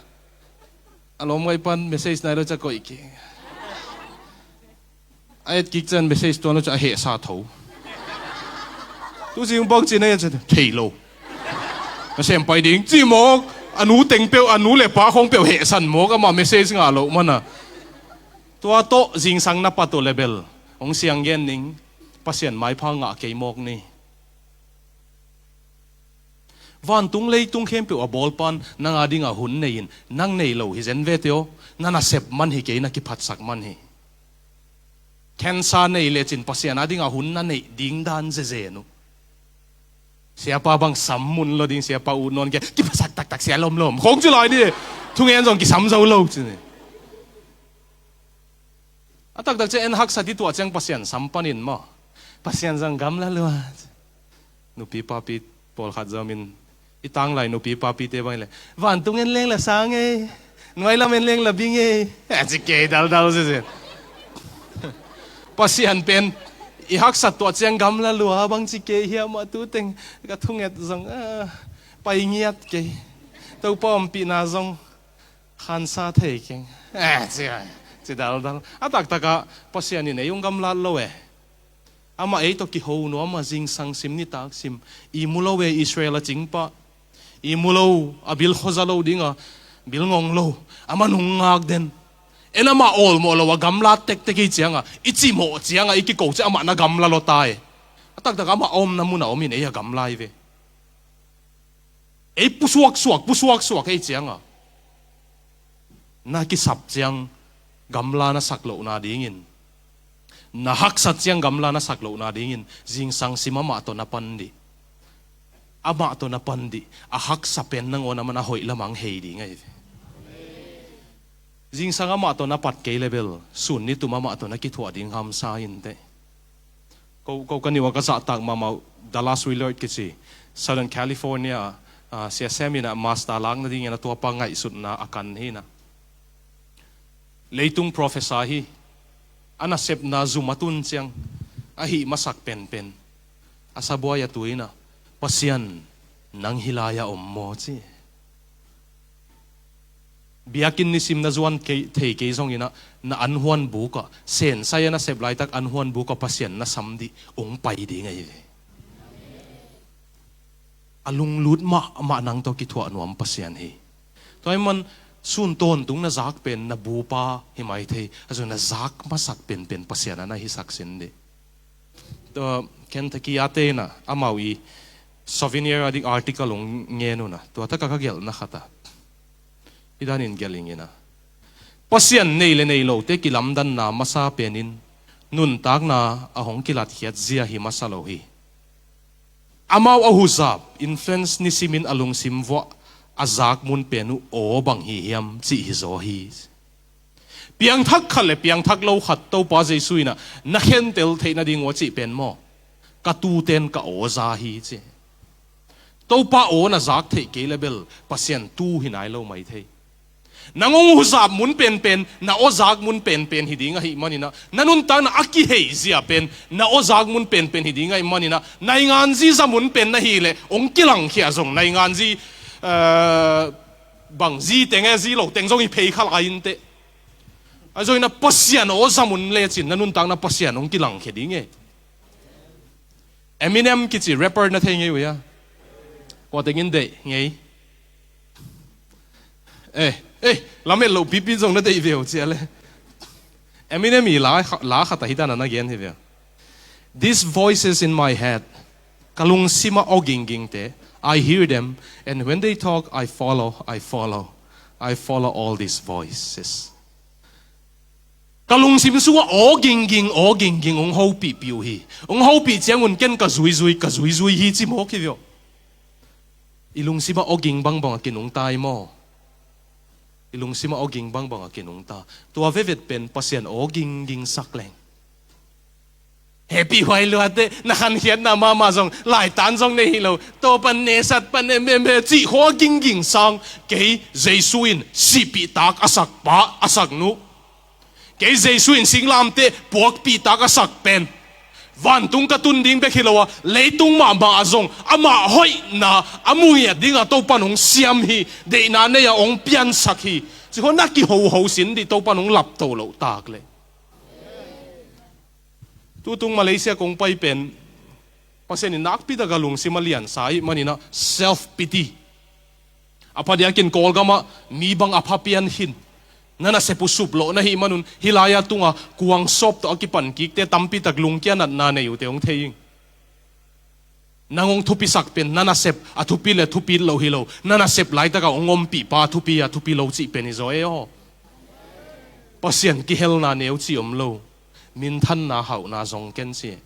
A lawm ngai pan message nai lo ca koih kik. A et kik cian message tuan lo ca a hehsa tho. Tu zing bang ci na hia ci, thei lo. Nasem pai ding ci mawk. A nu teng peuh, a nu le pa khong peuh hehsan mawk, amah message ngah loh mana. Tua tawh zingsang na pat uh le bel hong siang gen ning. Pasian maipha ngah kei mawk ni. Vantung leitung khempeuh a bawlpa'n nang a dingah hun nei-in, nang nei lo hi zen vete aw. Na nasep man hi kei, na kiphatsak man hi. Cancer nei lecin Pasian a dingah hun na neih ding dan zezen uh. Siapa bang sam mun lo ding, siapa ut nawn kei, kiphatsak taktak, sia lomlom khong ci lai ni. Thungen zong kisam zo lo ci ni. A taktak ciang en haksat i tuah ciang Pasian sam panin maw. Pasian zong gamla lua. Nupi papi pawlkhat zom in, i tanglai nupi papite bang le, vantung en leng la sang e, nuai lam en leng la bing e, a ci kei daldal sese. Pasian pen i haksat tuah ciang gamla lua bang ci kei hiam, a tu teng ka thunget zong a pai ngiat kei. Topa ompihna zong khansa thei keng. Eh, ci, ci daldal. A taktakah Pasian in ei hong gamlat lo e. Amah ei tawh kiho nuam a, zingsang sim nitak sim. I mu lo e Israel a cingpa. I mu lo, a bil khuaza lo ding a, bil ngong lo. Amah nung ngak den. En amah awlmawh lo a gamlat tektek i cianga, i cimawh cianga, i kiko ciang amah na gamla lo ta e. A taktak amah a omna mun a om in ei a gamla hi ve. Ei pusuaksuak, pusuaksuak ei cianga na kisap ciang gamla na sak lohna dingin, na haksat ciang gamla na sak lohna dingin, zingsang sim amah tawh na pan dih. Amah tawh na pan dih. A haksa pen nangawn a man a hoih lamah hong hei ding ahi ve. Zingsang amah tawh na pat kei le bel, sun nitum amah tawh na kithuah ding hamsa inteh. Ko, ko ka niuh a ka zahtak mahmah uh, Dallas Willard kici, Southern California, ah, Sia Sam in a master lak nadingin a tuapa ngaihsutna a kan hi na. Leitung professor hi, a nasepna zum a tun ciang, a hih masak penpen, a sabuai a tu in a, Pasian, nang hih lai-ah om maw ci. Biakinn nisim na zuan kei, thei kei zongin a, na anhuan bukah, sensai a na sep laitak anhuan bukah Pasian na sam dih, hong pai ding ahi ve. A lunglut mahmah nang tawh kithuah nuam Pasian hi. Tua ahih man sun tawntung na zak pen na bupa hi mai thei, a zong na zak masak penpen Pasian a na hisak sin dih. Tua Kentucky a te in a, amau i souvenir a dik article hong ngen un a, tua takah ka gelhna khat a, hih danin gelh ing in a, Pasian nei le nei lote kilamdanna masa penin nuntakna a hong kilatkhiat zia hi masa lo hi. Amau a huzap, influence nisimin a lungsim vuah a zak mun pen uh aw bang hi hiam cih hi zaw hi. Piangthak khat le piangthak lo khat Topa Jesu in a na khentel theih nading uh a cih pen maw, ka tute'n ka aw za hi ci. Topa aw na zak theih kei le bel Pasian tu hi nai lo mai thei. Nang hong huzap mun penpen na aw zak mun penpen hi ding ahih manin a, na nuntakna a kihei zia pen na aw zak mun penpen hi ding ahih manin a, nainganzi za mun pen na hih leh hong kilangkhia zong nainganzi, eh, bang zi teng e, zi lo teng zong hi phei kha lai inteh. A zong in a Pasian aw za mun lecin na nuntakna Pasian hong kilangkhia ding e. Eminem kici rapper na thei ngei uh hia? Kua tengin deih ngei? Eh, eh, lamet loh pipi zong na deih ve uh cia le. Eminem i la, la khat a hih dan a na gen hi ve. These voices in my head, ka lungsim a aw ginggingte, I hear them, and when they talk, I follow, I follow, I follow all these voices. Ka lungsim sungah aw gingging, aw gingging hong hopihpih uh hi. Hong hopih ciangun ken ka zuizui, ka zuizui hi ci mawk hi ve aw. I lungsim a aw ging bangbang a kinungta hi maw? I lungsim a aw ging bangbang a kinungta. Tua vevet pen Pasian aw gingging sak leng. Hehpih huai luate, na khankhiatna mahmah zong, laitan zong nei hi lo. Topa nesat pan em em he, cih khua gingging sang, kei Jesu in sihpihtak a sak pa, a sak nu. Kei Jesu in singlamteh puakpihtak a sak pen. Vantung ka tun ding bek hi lo a, leitung mahmah ah zong, amah hoihna, a mu ngiat dingah Topa in hong siam hi, deihna nei-ah hong piansak hi. Cih khua na kihoho sin dih Topa in hong lapto loh tak leh. Tutung Malaysia kong pai pen, Pasian in nakpi taka lungsim a liansa ahih maninah self pity. A phadiakin Kawlgamah mi bang a pha pian hin, na nasep uh suplawh na hih manun, hih lai-a tunga kuang sawp tawh a kipan kikte tampitak lungkia natna nei uhte hong thei ing. Nang hong thupisak pen na nasep a thupi le thupi lo hi lo, na nasep laitaka hong ompihpa a thupi a thupi lo cih pen hi zaw e aw. Pasian kihelna neu cih om lo. Minthanna hauhna zong ken ci.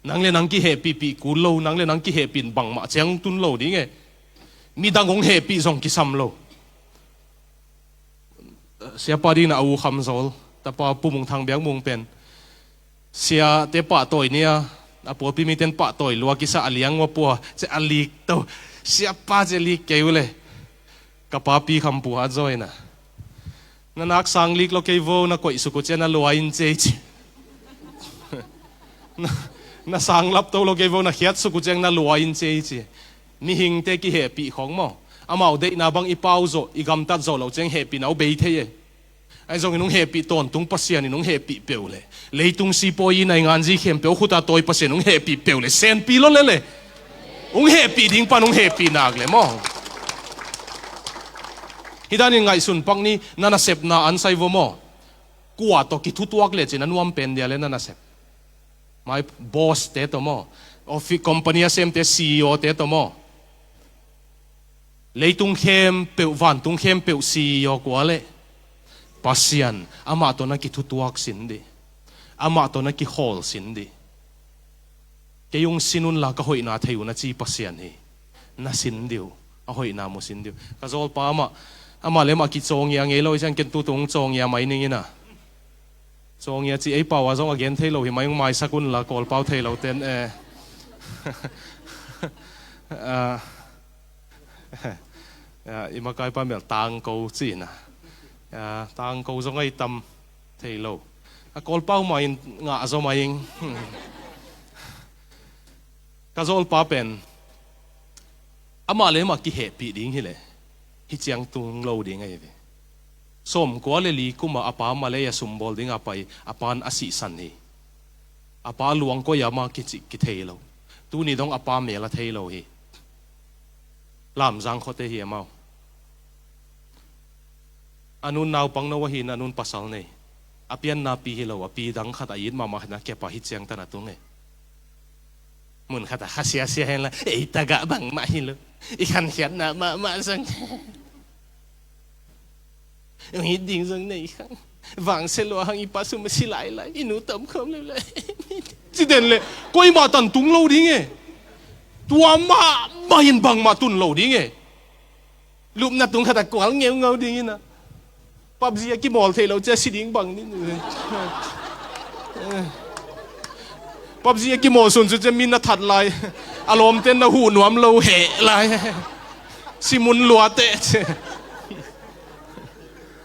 Nang le nang kihehpihpih kul lo, nang le nang kihehpih in bangmah ciang tun lo ding e. Midang hong hehpih zong kisam lo. Siapa dingin a u Kham Zawl tapa Pu Mung Thang Biak Mung pen siate pahtawi nia, a pawlpi miten pahtawi lua kisa a liang ua pua, ci a lik to. Siapa ci a lik kei uh le. Ka papi Kham Pu Hat Zaw in a, na nak sang lik lo kei vo, na koih suk uh ciang na lua in ci ei ci. Na, na sang lap to lo kei vo, na khiat suk uh ciang na lua in ci ei ci. Mihingte kihehpih khawng maw. Amau deihna bang i pau zawh, i gamtat zawh loh ciang hehpihna uh bei thei e. Ahi zongin hong hehpih tawntung Pasian in hong hehpih peuh le, leitung sipawi i naingan zi khempeuh a khuta tawi Pasian hong hehpih peuh le, senpi lo le le. Hong hehpih ding pan hong hehpih nak le maw. Hih danin ngaihsun pak ni, na nasepna ansai vo maw. Kua tawh kithutuak lecin a nuam pen dia le na nasep. My boss te tawh maw. Office company a semte C E O te tawh maw. Leitung khempeuh, vantung khempeuh C E O kua le. Pasian, amah tawh na kithutuak sin dih. Amah tawh na kikhawl sin dih. Kei hong sin unla ka hoihna thei uh na ci Pasian hi. Na sin dih uh, a hoihna mu sin dih uh. Ka zawlpa amah, amah le amah kicawngya ngei lo hi ciang ken tutung cawngya mai ning in a. Cawngya ci ei pau a zong a gen thei lo hi mai, hong maisak unla Kawlpau thei lo ten e. Ah, ah, i makaipa mel tangko ci in a. Ah, tangko zong ei tam thei lo. A Kawlpau mah in ngah zaw mah ing. Ka zawlpa pen amah le amah kihehpih ding hileh hih ciang tung lo ding ahi ve. Sawmkua le li kuma a pa Malay a sumbawl dinga pai, a pan a sihsan hi. A pa luang koi a ma kicih kithei lo. Tuni dong a pa mel a thei lo hi. Lamzang khuate hi amau. A nun naupang no ahi in a nun pasal nei. A pianna pi hi lo, a pi dang khat a it mahmah khat na kep a hih ciang tan a tung e. Mun khat a kha siasia hen la, ei tagah bangmah hi lo. I khankhiatna mahmah zong. Hong it ding zong nei khang. Vangse lua hang i pa sum a si lailai. I nu tom khawm leulai. Ci den le, koimah tan tung lo ding e. Tua mahmah in bangmah tun lo ding e. Lupna tung khat a kual ngeungau ding in a. PUBG a kimawl thei lo cia si ding bang ni. PUBG a kimawl sun cu cia min a that lai. A lawmten na huh nuam lo heh lai. Si mun lua teh cia.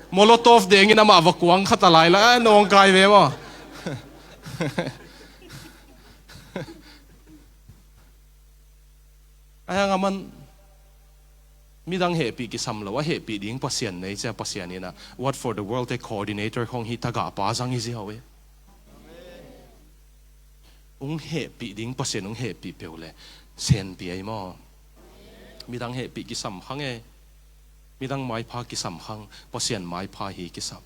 Molotov dengin amah va kuang khat a lai la, a nawngkai ve maw? Ahi hang a man midang hehpih kisam lo, a hehpih ding Pasian nei cia Pasian in a, What for the World te coordinator khong hi tagah pa zang hi ziau e. Hong hehpih ding Pasian hong hehpih peuh le senpi ei maw? Midang hehpih kisam khang e. Midang maipha kisam khang, Pasian maipha hi kisam.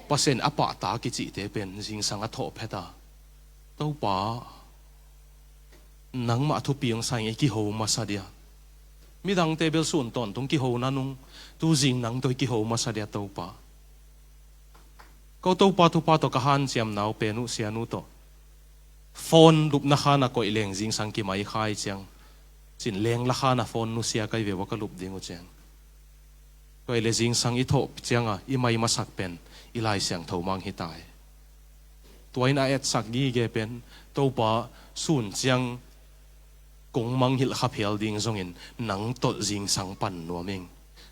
Pasian a pahtak i cihte pen zingsang a thawh phet a, Topa, nangmah thupi hong sa ing, i kiho masa dia. Midangte bel sun tawntung kiho nanung, tu zing nang tawh i kiho masa dia Topa. Ko Topa thupha tawh ka hanciamna uh pen uh sianu tawh phone lupna khan a koih leng zingsang kimai khai ciang. Cin lengla khan a phone nusia kai ve ua ka lup ding uh ciang. Tua i le zingsang i thawh cianga i mai masak pen i Lai Siangtho mang hi ta e. Tua in a etsak gige pen Topa sun ciang kong manghilh kha phial ding zongin nang tawh zingsang pan nuam ing.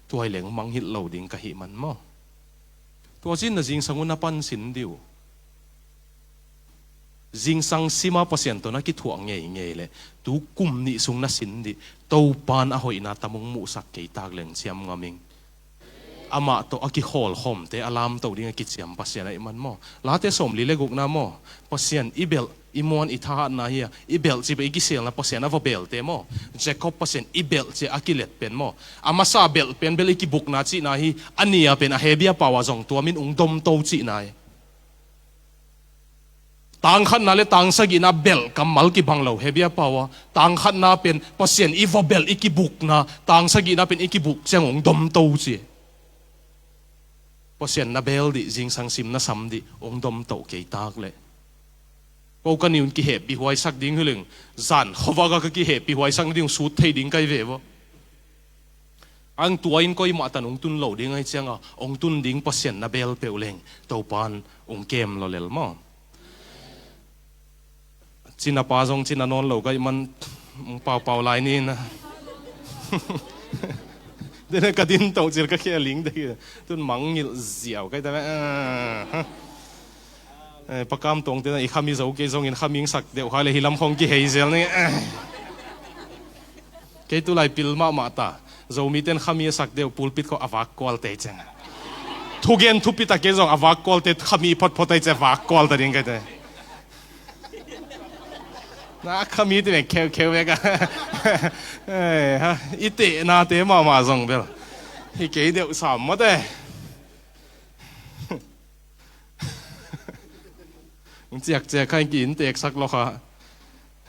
Tua i leng manghilh lo ding ka hih man maw? Tua cin na zingsang un a pan sin dih uh. Zingsang sima Pasian tawh na kithuah ngeingei le tu kum nih sung na sin dih. Topan a hoihna tam hong muhsak kei tak leng ciam ngam ing. amah tawh a kikhawlkhawmte a lamto ding a kiciam Pasian ahih man maw. Late sawmli le gukna maw, Pasian i belh, i muan, i thahatna hi a, i belh cih pen i kiselna Pasian a va belhte maw. Jacob Pasian i belh cih a kilet pen maw. A masa belh pen bel i kibukna cihna hi, a nih a pen a Hebru pau ah zong tua min ung domto cihna hi. Tangkhatna le tangsagihna belh kammal kibang lo, Hebru pau ah. Tangkhatna pen Pasian i va belh, i kibukna, tangsagihna pen i kibuk ciang ung domto ci. Pasian na bel dih, zingsang sim na sam dih, ung domto kei tak leh. Ko ka ni un kihehpih huaisak ding hi leng, zan khuavak a ka kihehpih huaisak ding, sut thei ding kai ve vo. Ang tua in koi mah tan ung tun lo ding ahih ciang a, ung tun ding Pasian na bel peuh leng, Topan ung kem lo lel maw. Cina pa zong cina nawn lo ka hih man, ung paupau lai ni na. Dena ka din toh cil ka kheling dek. Tun mangngilh ziau ka hih ta. Eh, pakam tongte na i khami zo kei zongin khami sak deuh kha le hi lam khong kihei zel ni. Kei tulai pil mahmah ta. Zomite'n khami a sak deuh pulpit khong a vak kualte ciang. Thugen thupi ta kei zong a vak kualte khami photphot ai ciang vak kual ta ding kei te. Na khami te mek kheukheu vek a. Eh, ha, i tehnate mahmah zong bel. Hi kei deuh sam mawte. Ciakciak kha in ki-in teksak lo kha.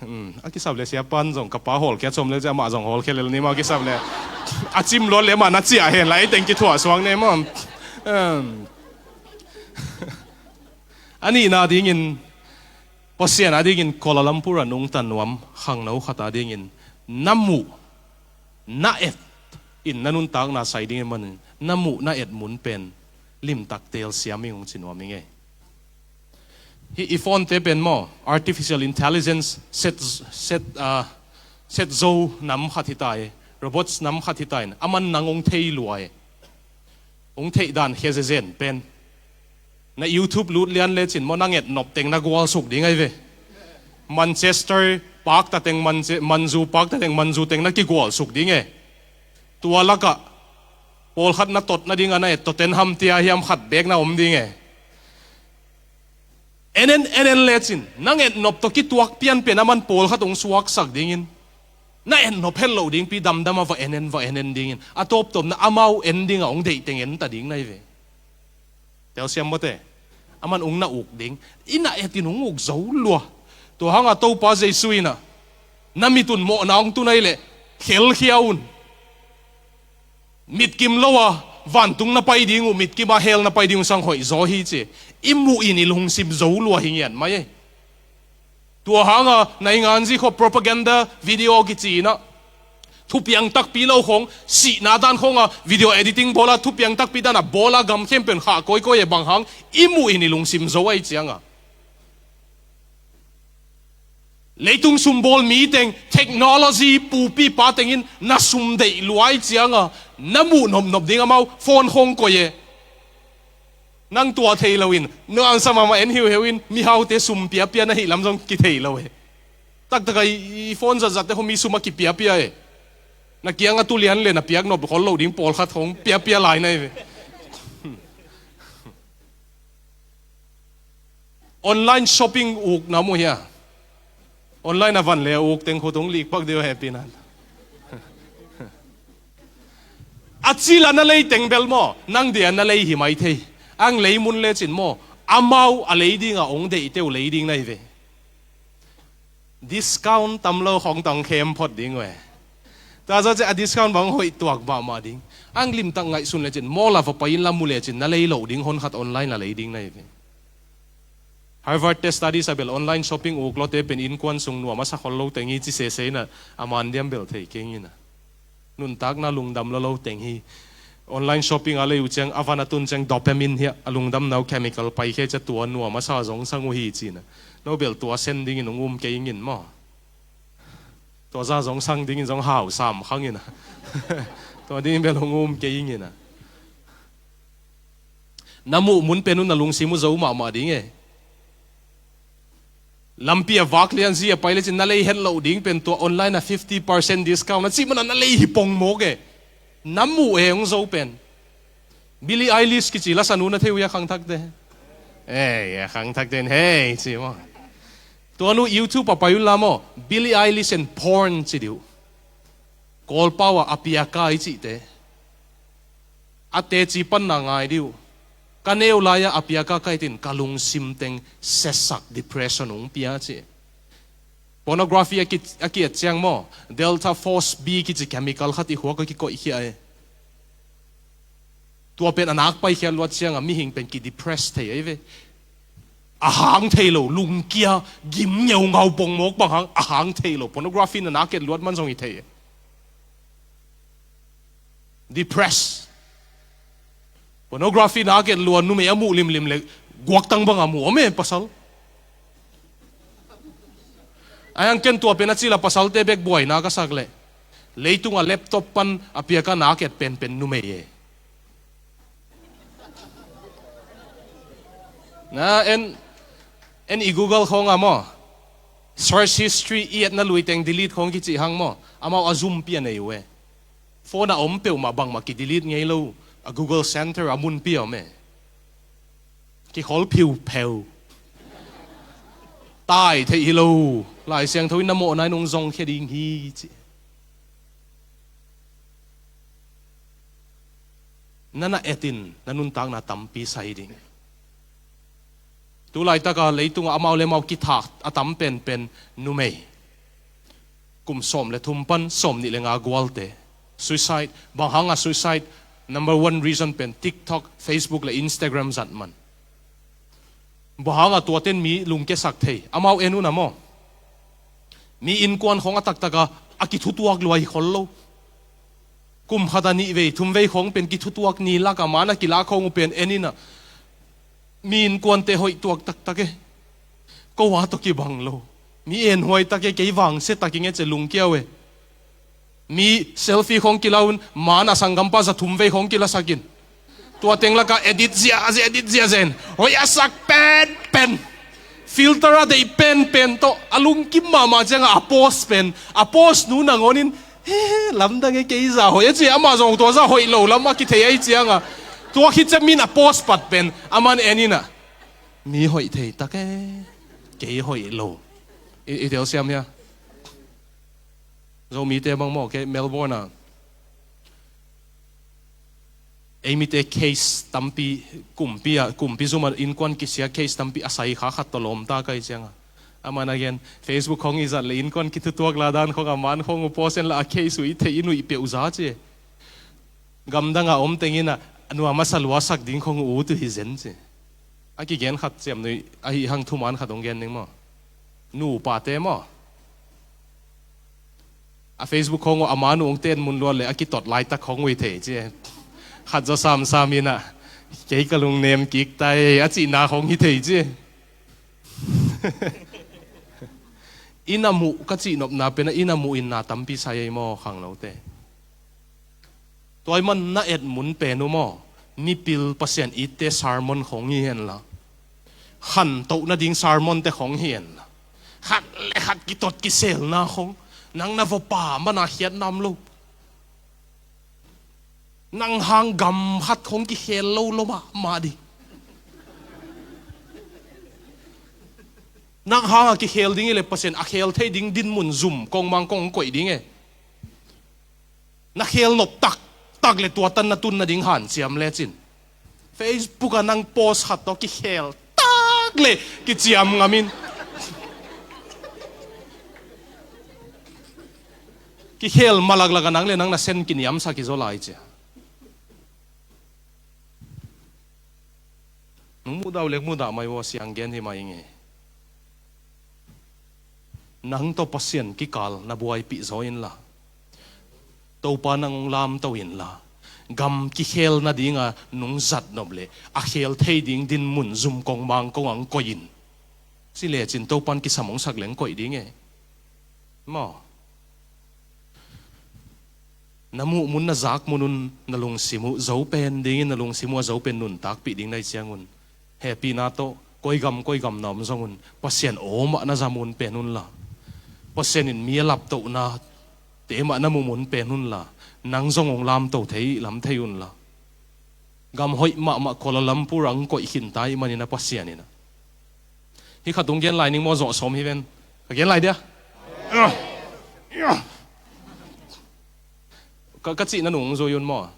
Hmm, a kisap le siapan zong ka pa hawlkhia com le cia mah zong hawlkhia lel ni maw kisap le. A cim luat le mah na ciah hen lai teng kithuah suak ni maw. Hmm. A nihna dingin Pasian a dingin Kuala Lumpur a nungta nuam khangno khat a dingin na muh na et in na nuntakna sai ding ahih manin na muh na et mun pen limtak telsiam ing ung ci nuam ing e. Hih i phone te pen maw, artificial intelligence set, set, ah, set zo nam khat hi ta e, robots nam khat hi ta in, aman nang ong thei lua e. Ong theih dan khia zezen pen. Na YouTube lut lian lecin maw, na nget nop teng na gualsuk ding ahi ve. Manchester pakta teng, Manche-, Manzu pakta teng, Manzu teng na kigualsuk ding e. Tua lakah pawlkhat na tot nading a na et Tottenham tia hiam khat bek na om ding e. En en, en en lecin, na nget nop tawh kituak pianpian a man pawlkhat ong suaksak dingin, na et nop het loh dingpi damdam a va en en, va en en dingin, a tawptawpna amau en ding a ong deih teng en ta ding na hi ve. Telsiam mawte, a man ong na uk ding, i na etin ong uk zo lua. Tua hanga Topa Jesu in a, na mit un mawhna ong tun ahih leh, khelkhia un. Mitkim lo a vantung na pai ding uh, mitkim a hell na pai ding uh sang hoih zaw hi ci. I muh in i lungsim zo lua hi ngiat mai e. Tua hanga nainganzi khua propaganda video kici in a, thupiang takpi lo khong, sihna dan khong a video editing bawl a, thupiang takpi dan a bawl a, gam khempeuh khah kawikawi e, bang hang, i muh in i lungsim zo ahih ciang a. Leitung sumbawl mi teng, technology pupi pa tengin na sum deih lua ahih ciang a, na muh nopnop ding amau phone khong koih e. Nang tua thei loin, no answer mahmah en hiuheu in, mihaute sum piapia na hih lam zong kithei lo e. Taktak a i, i phone zatzatte khong mi sum a kipiapia e. Na kiang a tu lian le na piak nop khol loh ding pawlkhat khong piapia lai na hi ve. Online shopping uk na mu hia? Online a van le uk teng khut ong lik pak deuh hehpihna. A cil a na lei teng bel maw, nang dia na lei hi mai thei. Ang lei mun lecin maw, amau a lei ding a ong deihte uh lei ding na hi ve. Discount tam lo khong tawh ong khem phot ding uh e. Tua zaw ciah a discount bang hoih tuak mahmah ding. Ang limtak ngaihsun lecin, mall a va pai in la mu lecin, na lei loh ding hon khat online a lei ding na hi ve. Harvard te studies a bel online shopping uk lawte pen innkuan sung nuam a sa khol lo teng hi ci sese in a, a man diam bel thei keng in a. Nuntakna lungdam lo lo teng hi. Online shopping a lei uh ciang, a van a tun ciang dopamine hi a, a lungdamna uh chemical paikhia ciah tua nuam a sa zong sang uh hi ci in a. No bel tua sen dingin ong um kei ing in maw. Tua za zong sang dingin zong hau sam khang in a. Tua dingin bel ong um kei ing in a. Na muh mun pen un na lungsim uh zo mahmah ding e. Lampi a vak lianzi a pai lecin na lei het loh ding pen tua online a fifty percent discount na cih mana na lei hi pong mawk e. Na muh e ong zo pen. Billie Eilish kici lasanu na thei uh hia, khangthakte? Ei, a khangthakte in hei ci maw. Tua nu YouTube ah pai un la maw, Billie Eilish and porn ci dih uh. Kawlpau ah a piaka i cihte. A teci panna ngai dih uh. Ka neu lai-ah a piaka ka hitin ka lungsim teng sesak, depression hong pia ci. Pornography a ki, a ki-et ciang maw, delta force B kici chemical khat i khuak ah kikoihkhia e. Tua pen a nak paikhiat luat ciangah mihing pen ki-depress thei ahi ve. A hang thei lo, lungkia, gim ngeungau pongmawk bang hang, a hang thei lo. Pornography in a nak et luat man zong hi thei e. Depress. Pornography nak et lua, numei a muh limlim le guaktang bang a muh om e pasal. A hiang ken tua pen a cila pasalte bek buaina ka sak leh, leitung a laptop pan a piaka nak et penpen numei e. Na en, en i Google khawng a maw, search history i etna lui teng delete khawng kici hang maw, amau a zumpi a nei uh e. Phone a om peuhmah bangmah ki-delete ngei lo, a Google Center a munpi a om e. Kikhol phiupheu. Tai theih hi lo. Lai Siangtho in na mawhna in hong zongkhia ding hi ci. Na na etin na nuntakna tampi sai ding. Tu laitaka leitungah amau le amau kithak a tam penpen numei. Kum sawm le thum pan sawm nih le nga gualte. Suicide, bang hanga suicide, number one reason pen TikTok, Facebook le Instagram zat man. Bang hanga tuaten mi lungkiasak thei? Amau en un a maw. Mi innkuan khawng a taktaka a kithutuak lua hi khol lo. Kum khata nih vei, thum vei khawng pen kithutuak ni laka man a kilak khawng uh pen en ina. Mi innkuante hoih tuak taktak e. Ko a tawh kibang lo. Mi enhuai tak e, kei vangse tak ing e ci lungkia uh e. Mi selfie khawng kila un, man a sanggampa za thum vei khawng kilasak in. Tua teng laka edit ziahziah, edit ziahziah in. Hoih a sak penpen. Filter a deih penpen tawh. A lungkim mahmah cianga a post pen. A post nu nangawn in. He, lamdang e kei za hoih. A ci amah zong tua za hoih lo lam a kithei ahi cianga. Tua khit ciang min a post pat pen. Aman en ina. Mi hoih thei tak e. Kei hoih lo. I, i telsiam hia. Zomite bang maw, kei Melbourne a. Ei mite case tampi, kumpi a, kumpi zuma innkuan kisia case tampi a sai kha khat tawh lawmta ka hi cianga. Aman a gen, Facebook khawng i zat le innkuan kithutuak la dan khawng a man khawng uh post en la a case uh i theih in uh i peuh za ci. Gamdanga om teng ina, a nuam a sa luasak ding khawng uh ut uh hi zen ci. A kigen khat ciam nui, ahi hang thuman khat hong gen ning maw. Nupate maw. A Facebook khawng uh a man uh hong ten mun luat le a kitot laitak khawng uh hi thei ci. Khat zaw samsam ina, kei ka lungnem kik tai, a cihna khawng hi thei ci. Ina muh ka cihnopna pena, ina muh inna tampi sai ei maw khanglote. Tua i man na et mun pen uh maw, mipil Pasian itte sermon khawng hi henla. Khantoh nading sermon te khawng hi henla. Khat le khat kitot kiselna khawng. Nang na vawpa mana khiat nam lo. Nang hang gam khat khawng kikhel lo lo mahmah ding. Nang hanga kikhel ding i le Pasian a khel thei ding dinmun zum kongmang kong koih ding e. Na khel nop taktak le tua tan na tun nading hanciam lecin. Facebook a nang post khat tawh kikhel tak le kiciam ngamin. Kikhel malaklak a nang le nang na sen kiniamsak hi zaw lai cia. Nung muhdau lek muhdah mai uh a siang gen hi mai nge. Nang tawh Pasian kikal na buaipih zaw inla. Topa nang hong lamto inla. Gam kikhel nadinga nung zat nop le a khel thei ding dinmun zum kongmang kong ang koih in. Ci lecin Topan kisam hong sak leng koih ding e. Maw. Na muh mun na zak mun un na lungsim uh zo pen dingin na lungsim uh a zo pen nuntakpih ding na hi ciangun. Hehpihna tawh koi gam koi gam na om zongun Pasian aw mah na za mun pen unla. Pasian in mi a laptohna te mah na mu mun pen unla. Nang zong hong lamto thei lam thei unla. Gam hoih mahmah Kuala Lumpur ah hong koih khinta ahih manin a Pasian in a. Hih khat hong gen lai ning maw, zawh sawm hi ven. Ka gen lai dia. Ka, ka cihna nung zui un maw.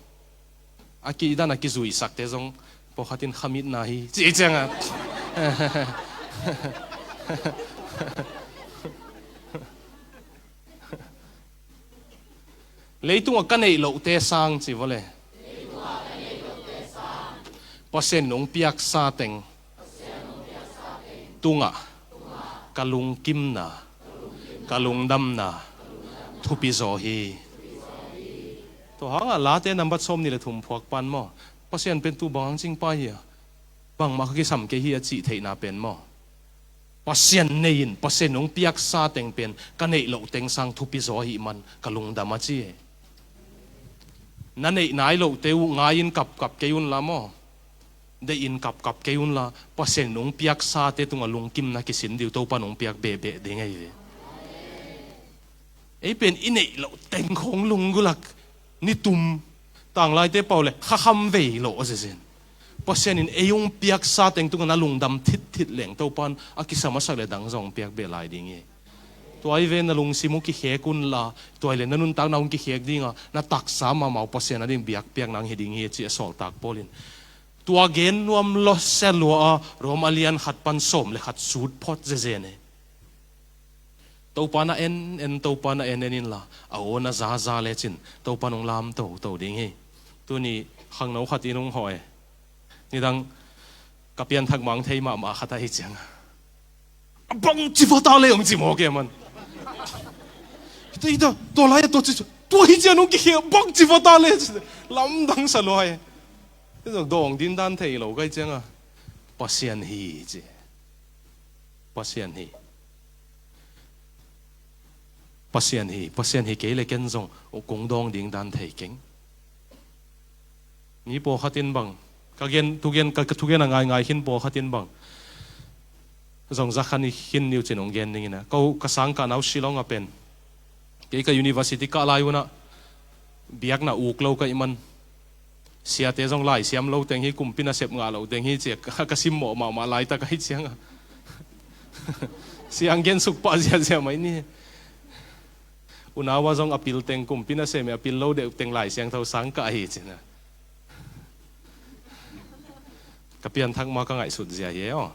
A kidan a kizuisakte zong pawlkhat in khamitna hi cih ciangah. Leitungah ka neih lohte sang ci vawle. Pasian in hong piaksa teng tungah ka lungkimna, ka lungdamna thupi zaw hi. Tua hangah Late nambat sawm nih le thum phuak pan maw, Pasian pen tu bang hang cingpa hi a, bangmah ka kisam kei hi a cih theihna pen maw, Pasian nei in, Pasian hong piaksa teng pen ka neih loh teng sang thupi zaw ahih man ka lungdam a ci hi. Na neih nai lohte uh ngai-in kapkap kei unla maw, deih in kapkap kei unla, Pasian in hong piaksate tungah lungkimna kisin dih uh, Topa in hong piak behbeh ding ahi ve. Ei pen i neih loh teng khawng lunggulh a, nitum, tanglaite pau le khakham vei loh a zezen. Pasian in ei hong piaksa teng tungah na lungdam thitthit leng Topa in a kisam a sak le dang zong hong piak beh lai ding hi. Tua hi ve, na lungsim uh kikhek unla, tua hi le na nuntakna hong kikhek ding a, na taksa mahmah uh Pasian a ding biakpiakna hong hi ding hi ci a sawltak Paul in. Tua gen nuam lua sia lua a, Rom a lian khat pan sawm le khat sut phot zezen hi. Topa na en en, Topa na en en inla, a aw na zaza lecin Topa in hong lam toto ding hi. Tuni khangno khat in hong hawh e. Nidang ka pianthak mang thei mahmah khat ahi cianga, a bang ci vata le hong ci mawk e man. Hita, hita, tua lai a tua ci, tua hi cian hong kikhia, bang ci vata le. Lamdang sa lua e. Hita dawng din dan thei lo kai cianga, Pasian hi ci. Pasian hi. Pasian hi, Pasian hi kei le ken zong uh kong dawng ding dan thei keng. Mi pawlkhat in bang, ka gen, thugen, ka, ka thugen a ngaingai khin pawlkhat in bang zong zakhan i khin niu cin hong gen dingin a. Ko ka sangkah nau Shillong a pen, kei ka university kah lai unah biakna uk lo ka ih man. Siate zong laisiam lo teng hi, kumpi nasep ngah lo teng hi, cia ka, ka simmawh mahmah laitak ahi cianga. Siang gen suk pah ziazia mai ni. Unau a zong a pil teng kumpi nasem, a pil lo deuh teng Lai Siangtho sang ka ahi cina. Ka pianthak ma ka ngaihsut zia hi e aw.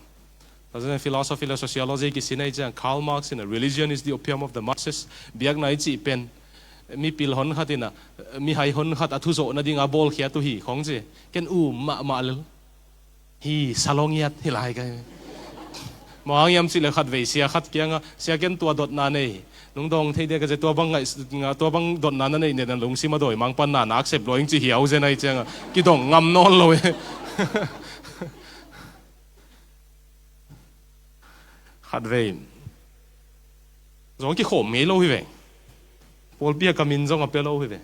Tua zong philosophy le sociology kisin ahi ciang, Karl Marx in a, "Religion is the opium of the masses." Biakna i cih pen mipil hon khat in a, mihai hon khat a thuzawh nading a bawlkhiat uh hi khong ci. Ken um mahmah lel hi, salongiat hi lai kai. Mawang hiam cih le khatvei sia khat kianga, "Sia, ken tua dotna nei, nung dawng thei dia ka zia, tua bang ngaih, nga, tua bang dotna na neih nena lungsim a dawi mang pan na nak sep lua ing," ci hiau zen ahi cianga kidong ngam nawn lo e. Khatvei zong kikhawm ngei lo hi ve. Pawlpi a ka min zong a pia lo hi ve.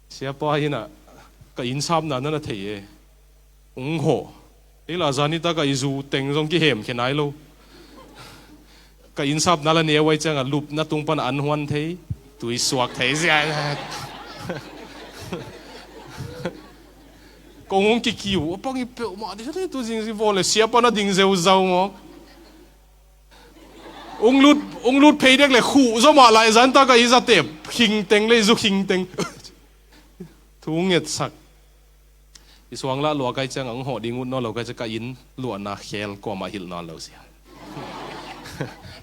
Siapa hi na, ka innsapna na na thei e. Ung haw. Ei la zani ta ka i zu teng zong kihem khe nai lo. Ka innsapna la neu ai cianga lupna tung pan an huan thei. Tui suak thei zia. Kong hong kikiu a pang i peuhmah ding tu zingzing vaw le siapa na ding zeuzau maw. Ung lut, ung lut phei dek le khuh zaw mah lai zan ta ka i zatep khingteng le i zu khingteng. Thu ngetsak. I suang lah lua kai ciang ang hawh ding ut nawn lo kai ciang ka inn luahna khel kuamah hilh nawn lo sia.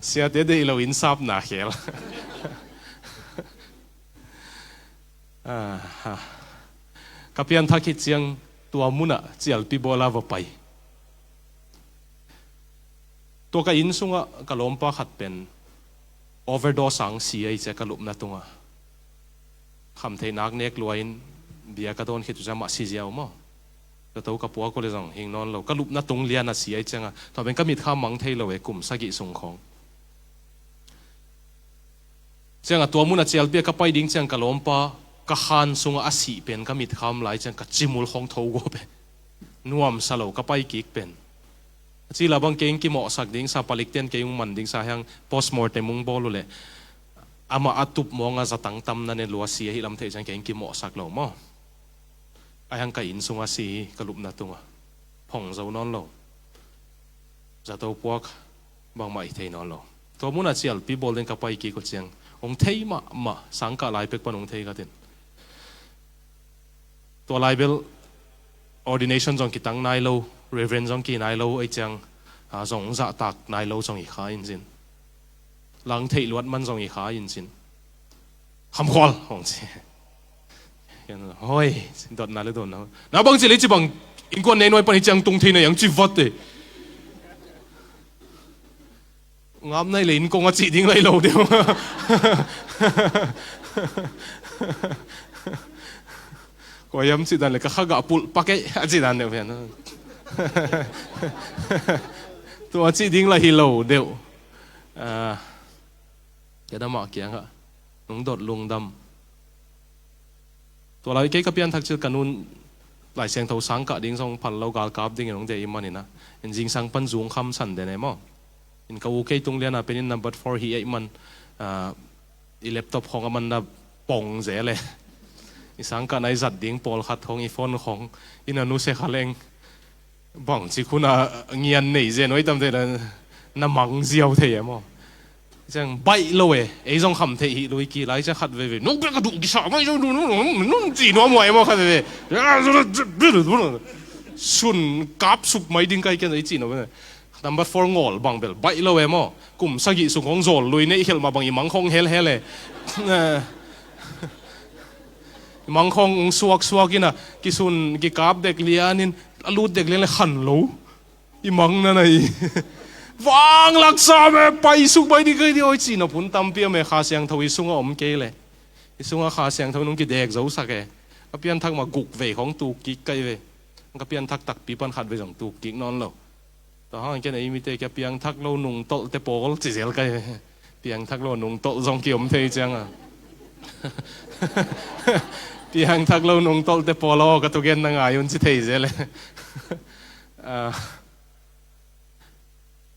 Siate deih lo innsapna khel. Aha. Ka pianthak hi ciang tua munah cialpi bawla va pai. Tua ka inn sungah ka lawmpa khat pen overdose ang si ahi cia ka lupna tungah. Khamtheih nak nek luain bia ka dawn khit uh cia mah si ziau maw. Ka to ka puak uh le zong hing nawn lo. Ka lupna tung lian a si ahi cianga. Tua pen ka mitkham mang thei lo e kum sagih sung khawng. Cianga tua mun a cialpi a ka pai ding ciang ka lawmpa ka khan sungah a sih pen ka mitkham lai ciang ka cimul khawng tho gua pen. Nuamsa lo ka pai kik pen. A ci la bang keng kimawhsak ding sa, palik ten keng man ding sa hiang postmortem ung bawl uh leh. Amah a tup mawng a zatang tam na ne lua si ahi lam theih ciang keng kimawhsak lo maw. Ahi hang ka inn sungah si hi, ka lupna tungah. Phong zo nawn lo. Zato puak bangmah hi thei nawn lo. Tua munah cialpi bawl ding ka pai kik uh ciang, hong thei mahmah, sangkah lai pek pan hong thei khat in. Tua lai bel ordination zong kitang nai lo, reverend zong ki nai lo, ei ciang, a, zong zahtak nai lo zong hi kha in cin. Lang theih luat man zong hi kha in cin. Khamkhual hong ci. Hoi, dotna le dotna. Na bang ci le ci bang, innkuan nei nuai pan hi ciang tung thei na yang ci vat e. Ngap nai le inn kong a cih ding lai lo deuh. Kua hiam cih dan le ka kha gah pulh pak e a cih dan deuh pian. Tua cih ding lai hi lo deuh. Ah, ka dam ah kiangah nung dot lungdam. Tua lai kei ka pianthak cil ka nun Lai Siangtho sangkah ding zong phal lo, galkap dingin hong deih i manin ah, in zingsang pan zungkham san den e maw. In ka u kei tung liana penin number four hi ei man, ah, i laptop khong a man na pong zel e. I sangkah na i zat ding pawlkhat khong, i phone khong, i na nusia kha leng. Bangci khuna ngian nei zen oi tamte na, na mang ziau thei e maw. Ciang baih lo e, ei zong kham theih hi lui ki lai ciang khat veve. Nong pek ka duh kisa mai zong nun ci nuam huai maw khat veve. Sun kap suk mai ding kai kian ei ci nuam e. Number four ngawl bang bel baih lo e maw. Kum sagih sung hong zawl lui neih khelh mah bang i mang khong helhel e. I mang khong suaksuak ina kisun kikap dek lianin a lut dek lian le khan lo. I mang na nai. Vang laksa me paisuk bai di kai di oi ci na phun tampi a me Kha Siangtho i sungah om kei le. I sungah Kha Siangtho nung kidek zosak e. Ka pianthak mah guk vei khong tuk kik kai ve. Ka pianthak takpi pan khat vei zong tuk kik nawn lo. Tua hang ken ei mite kia piangthak lo nungtolhte pawl ci zel kai ve. Piangthak lo nungtolh zong kiom thei cianga. Piangthak lo nungtolhte pawl aw ka tugen na ngai un ci thei zel e. Ah,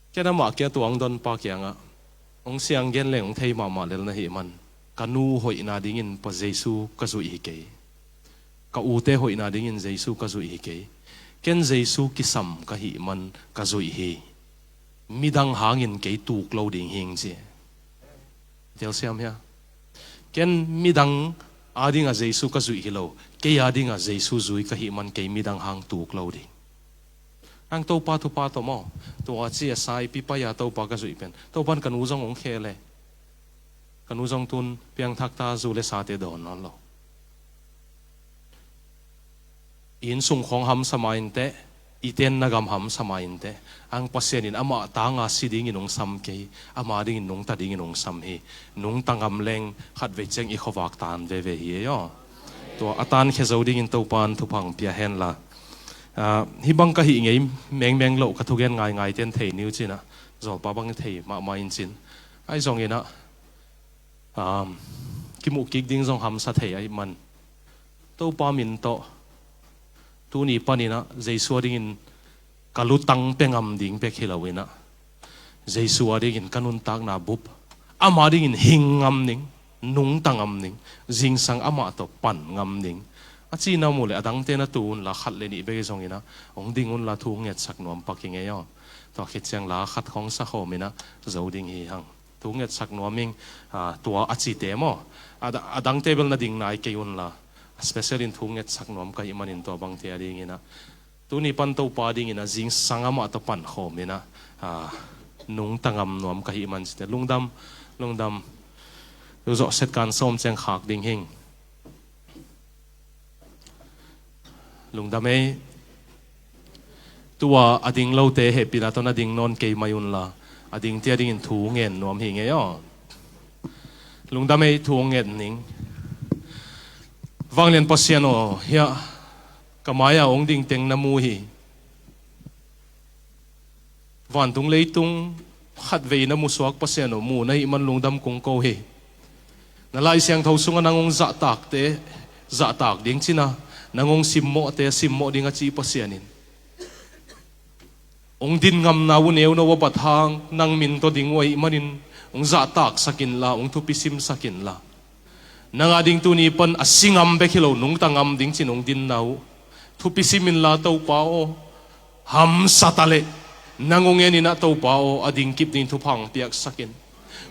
ken amah kia tuang donpa kiangah hong siang gen leng hong thei mahmah lel na hih man ka nu hoihna dingin pa Jesu ka zuih hi kei. Ka ute hoihna dingin Jesu ka zuih hi kei. Ken Jesu kisam ka hih man ka zuih hi. Midang hangin kei tuk lo ding hing ci. Telsiam hia? Ken midang adinga Jesu ka zuih hi lo. Kei adinga Jesu zui ka hih man kei midang hang tuk lo ding. Ang Topa thupha tawh maw? Tua ci a sa i pipai a Topa ka zuih pen Topan ka nu zong hong khel e. Ka nu zong tun piangthak ta, zu le sate dawn nawn lo. Inn sung khawng hamsa ma inteh, i tenna gam hamsa ma inteh. Ang Pasian in amah tanga si dingin hong sam kei, ama dingin nungta dingin hong sam hi. Nungta ngam leng khatvei ciang i khuavak tan veve hi ei aw. Tua a tankhia zo dingin Topan thupha hong pia henla. Ah, hih bang ka hih ngei mengmeng loh ka thugen ngaingai ten thei ni uh cinah. Zawlpa bang thei mahmah in cin. Ahi zonginah, um, kimuh kik ding zong hamsa thei ahih man Topa min tawh tuni paninah Jesu a dingin ka lutang pia ngam ding bek hi loinah Jesu a dingin ka nuntakna bup, ama dingin hing ngam ning, nungta ngam ning, zingsang amah tawh pan ngam ning a cina mu le a dangte na tu unla khat le nih bek hi zonginah hong ding unla thu ngetsak nuam pak hi ngei aw. Tua khit ciang la khat khawng sa khawminah zo ding hi hang. Thu ngetsak nuam ing, ah, tua a cite maw? A da-, a dangte bel na ding nai kei unla. A special in thu ngetsak nuam ka hih manin tua bangte a dinginah. Tuni pan Topa dinginah zingsang amah tawh pan khawminah, ah, nungta ngam nuam ka hih man cite. Lungdam, lungdam. Lu zawh set kan sawm ciang khak ding hing. Lungdam ei. Tua a ding lote hehpihna tawh na ding nawn kei mai unla a dingte a dingin thu ngen nuam hi ngei aw. Lungdam ei, thu ngen ning. Vanglian Pasian aw, hiah ka mai-ah hong dingteng na mu hi. Vantung leitung khatvei na musuak Pasian aw, mu na hih man lungdam kong ko hi. Na Lai Siangtho sungah nang hong zahtakte zahtak ding cina, nang hong simmawhte simmawh ding a ci Pasian in hong din ngamna uh neu no a bat hang nang min tawh ding uh ahih manin hong zahtaksak inla, hong thupi simsak inla. Nang a ding tuni pan a si ngam bek hi lo, nungta ngam ding cin hong dinna uh thupi sim inla Topa aw, hamsa ta leh nang hong en in ah Topa aw, a dingkip dingin thupha hong piaksak in.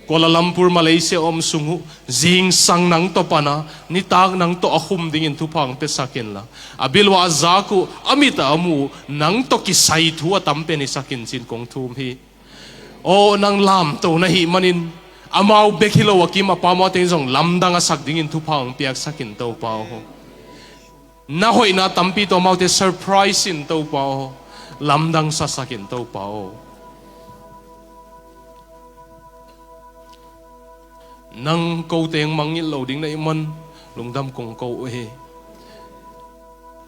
Kuala Lumpur, Malaysia a om sung uh, zingsang nang tawh pan a, nitak nang tawh a khum dingin thupha hong piasak inla, a biluah a zak uh, a mit a a muh uh, nang tawh kisai thu a tam pen hisak in ci-in kong thum hi. Aw, nang lamto na hih manin, amau bek hi lo a kim a pam aw teng zong lamdang a sak dingin thupha hong piaksak in Topa aw. Na hoihna tampi tawh amaute surprise in Topa aw, lamdang sasak in Topa aw. Nang kote hong mangngilh lo ding na hih man, lungdam kong ko uh hi.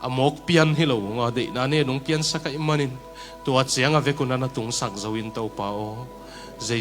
A mawk pian hi lo, nga deihna ne nong piansak ahih manin, tua ciang a vekun a na tungsak zo in Topa aw. Jesu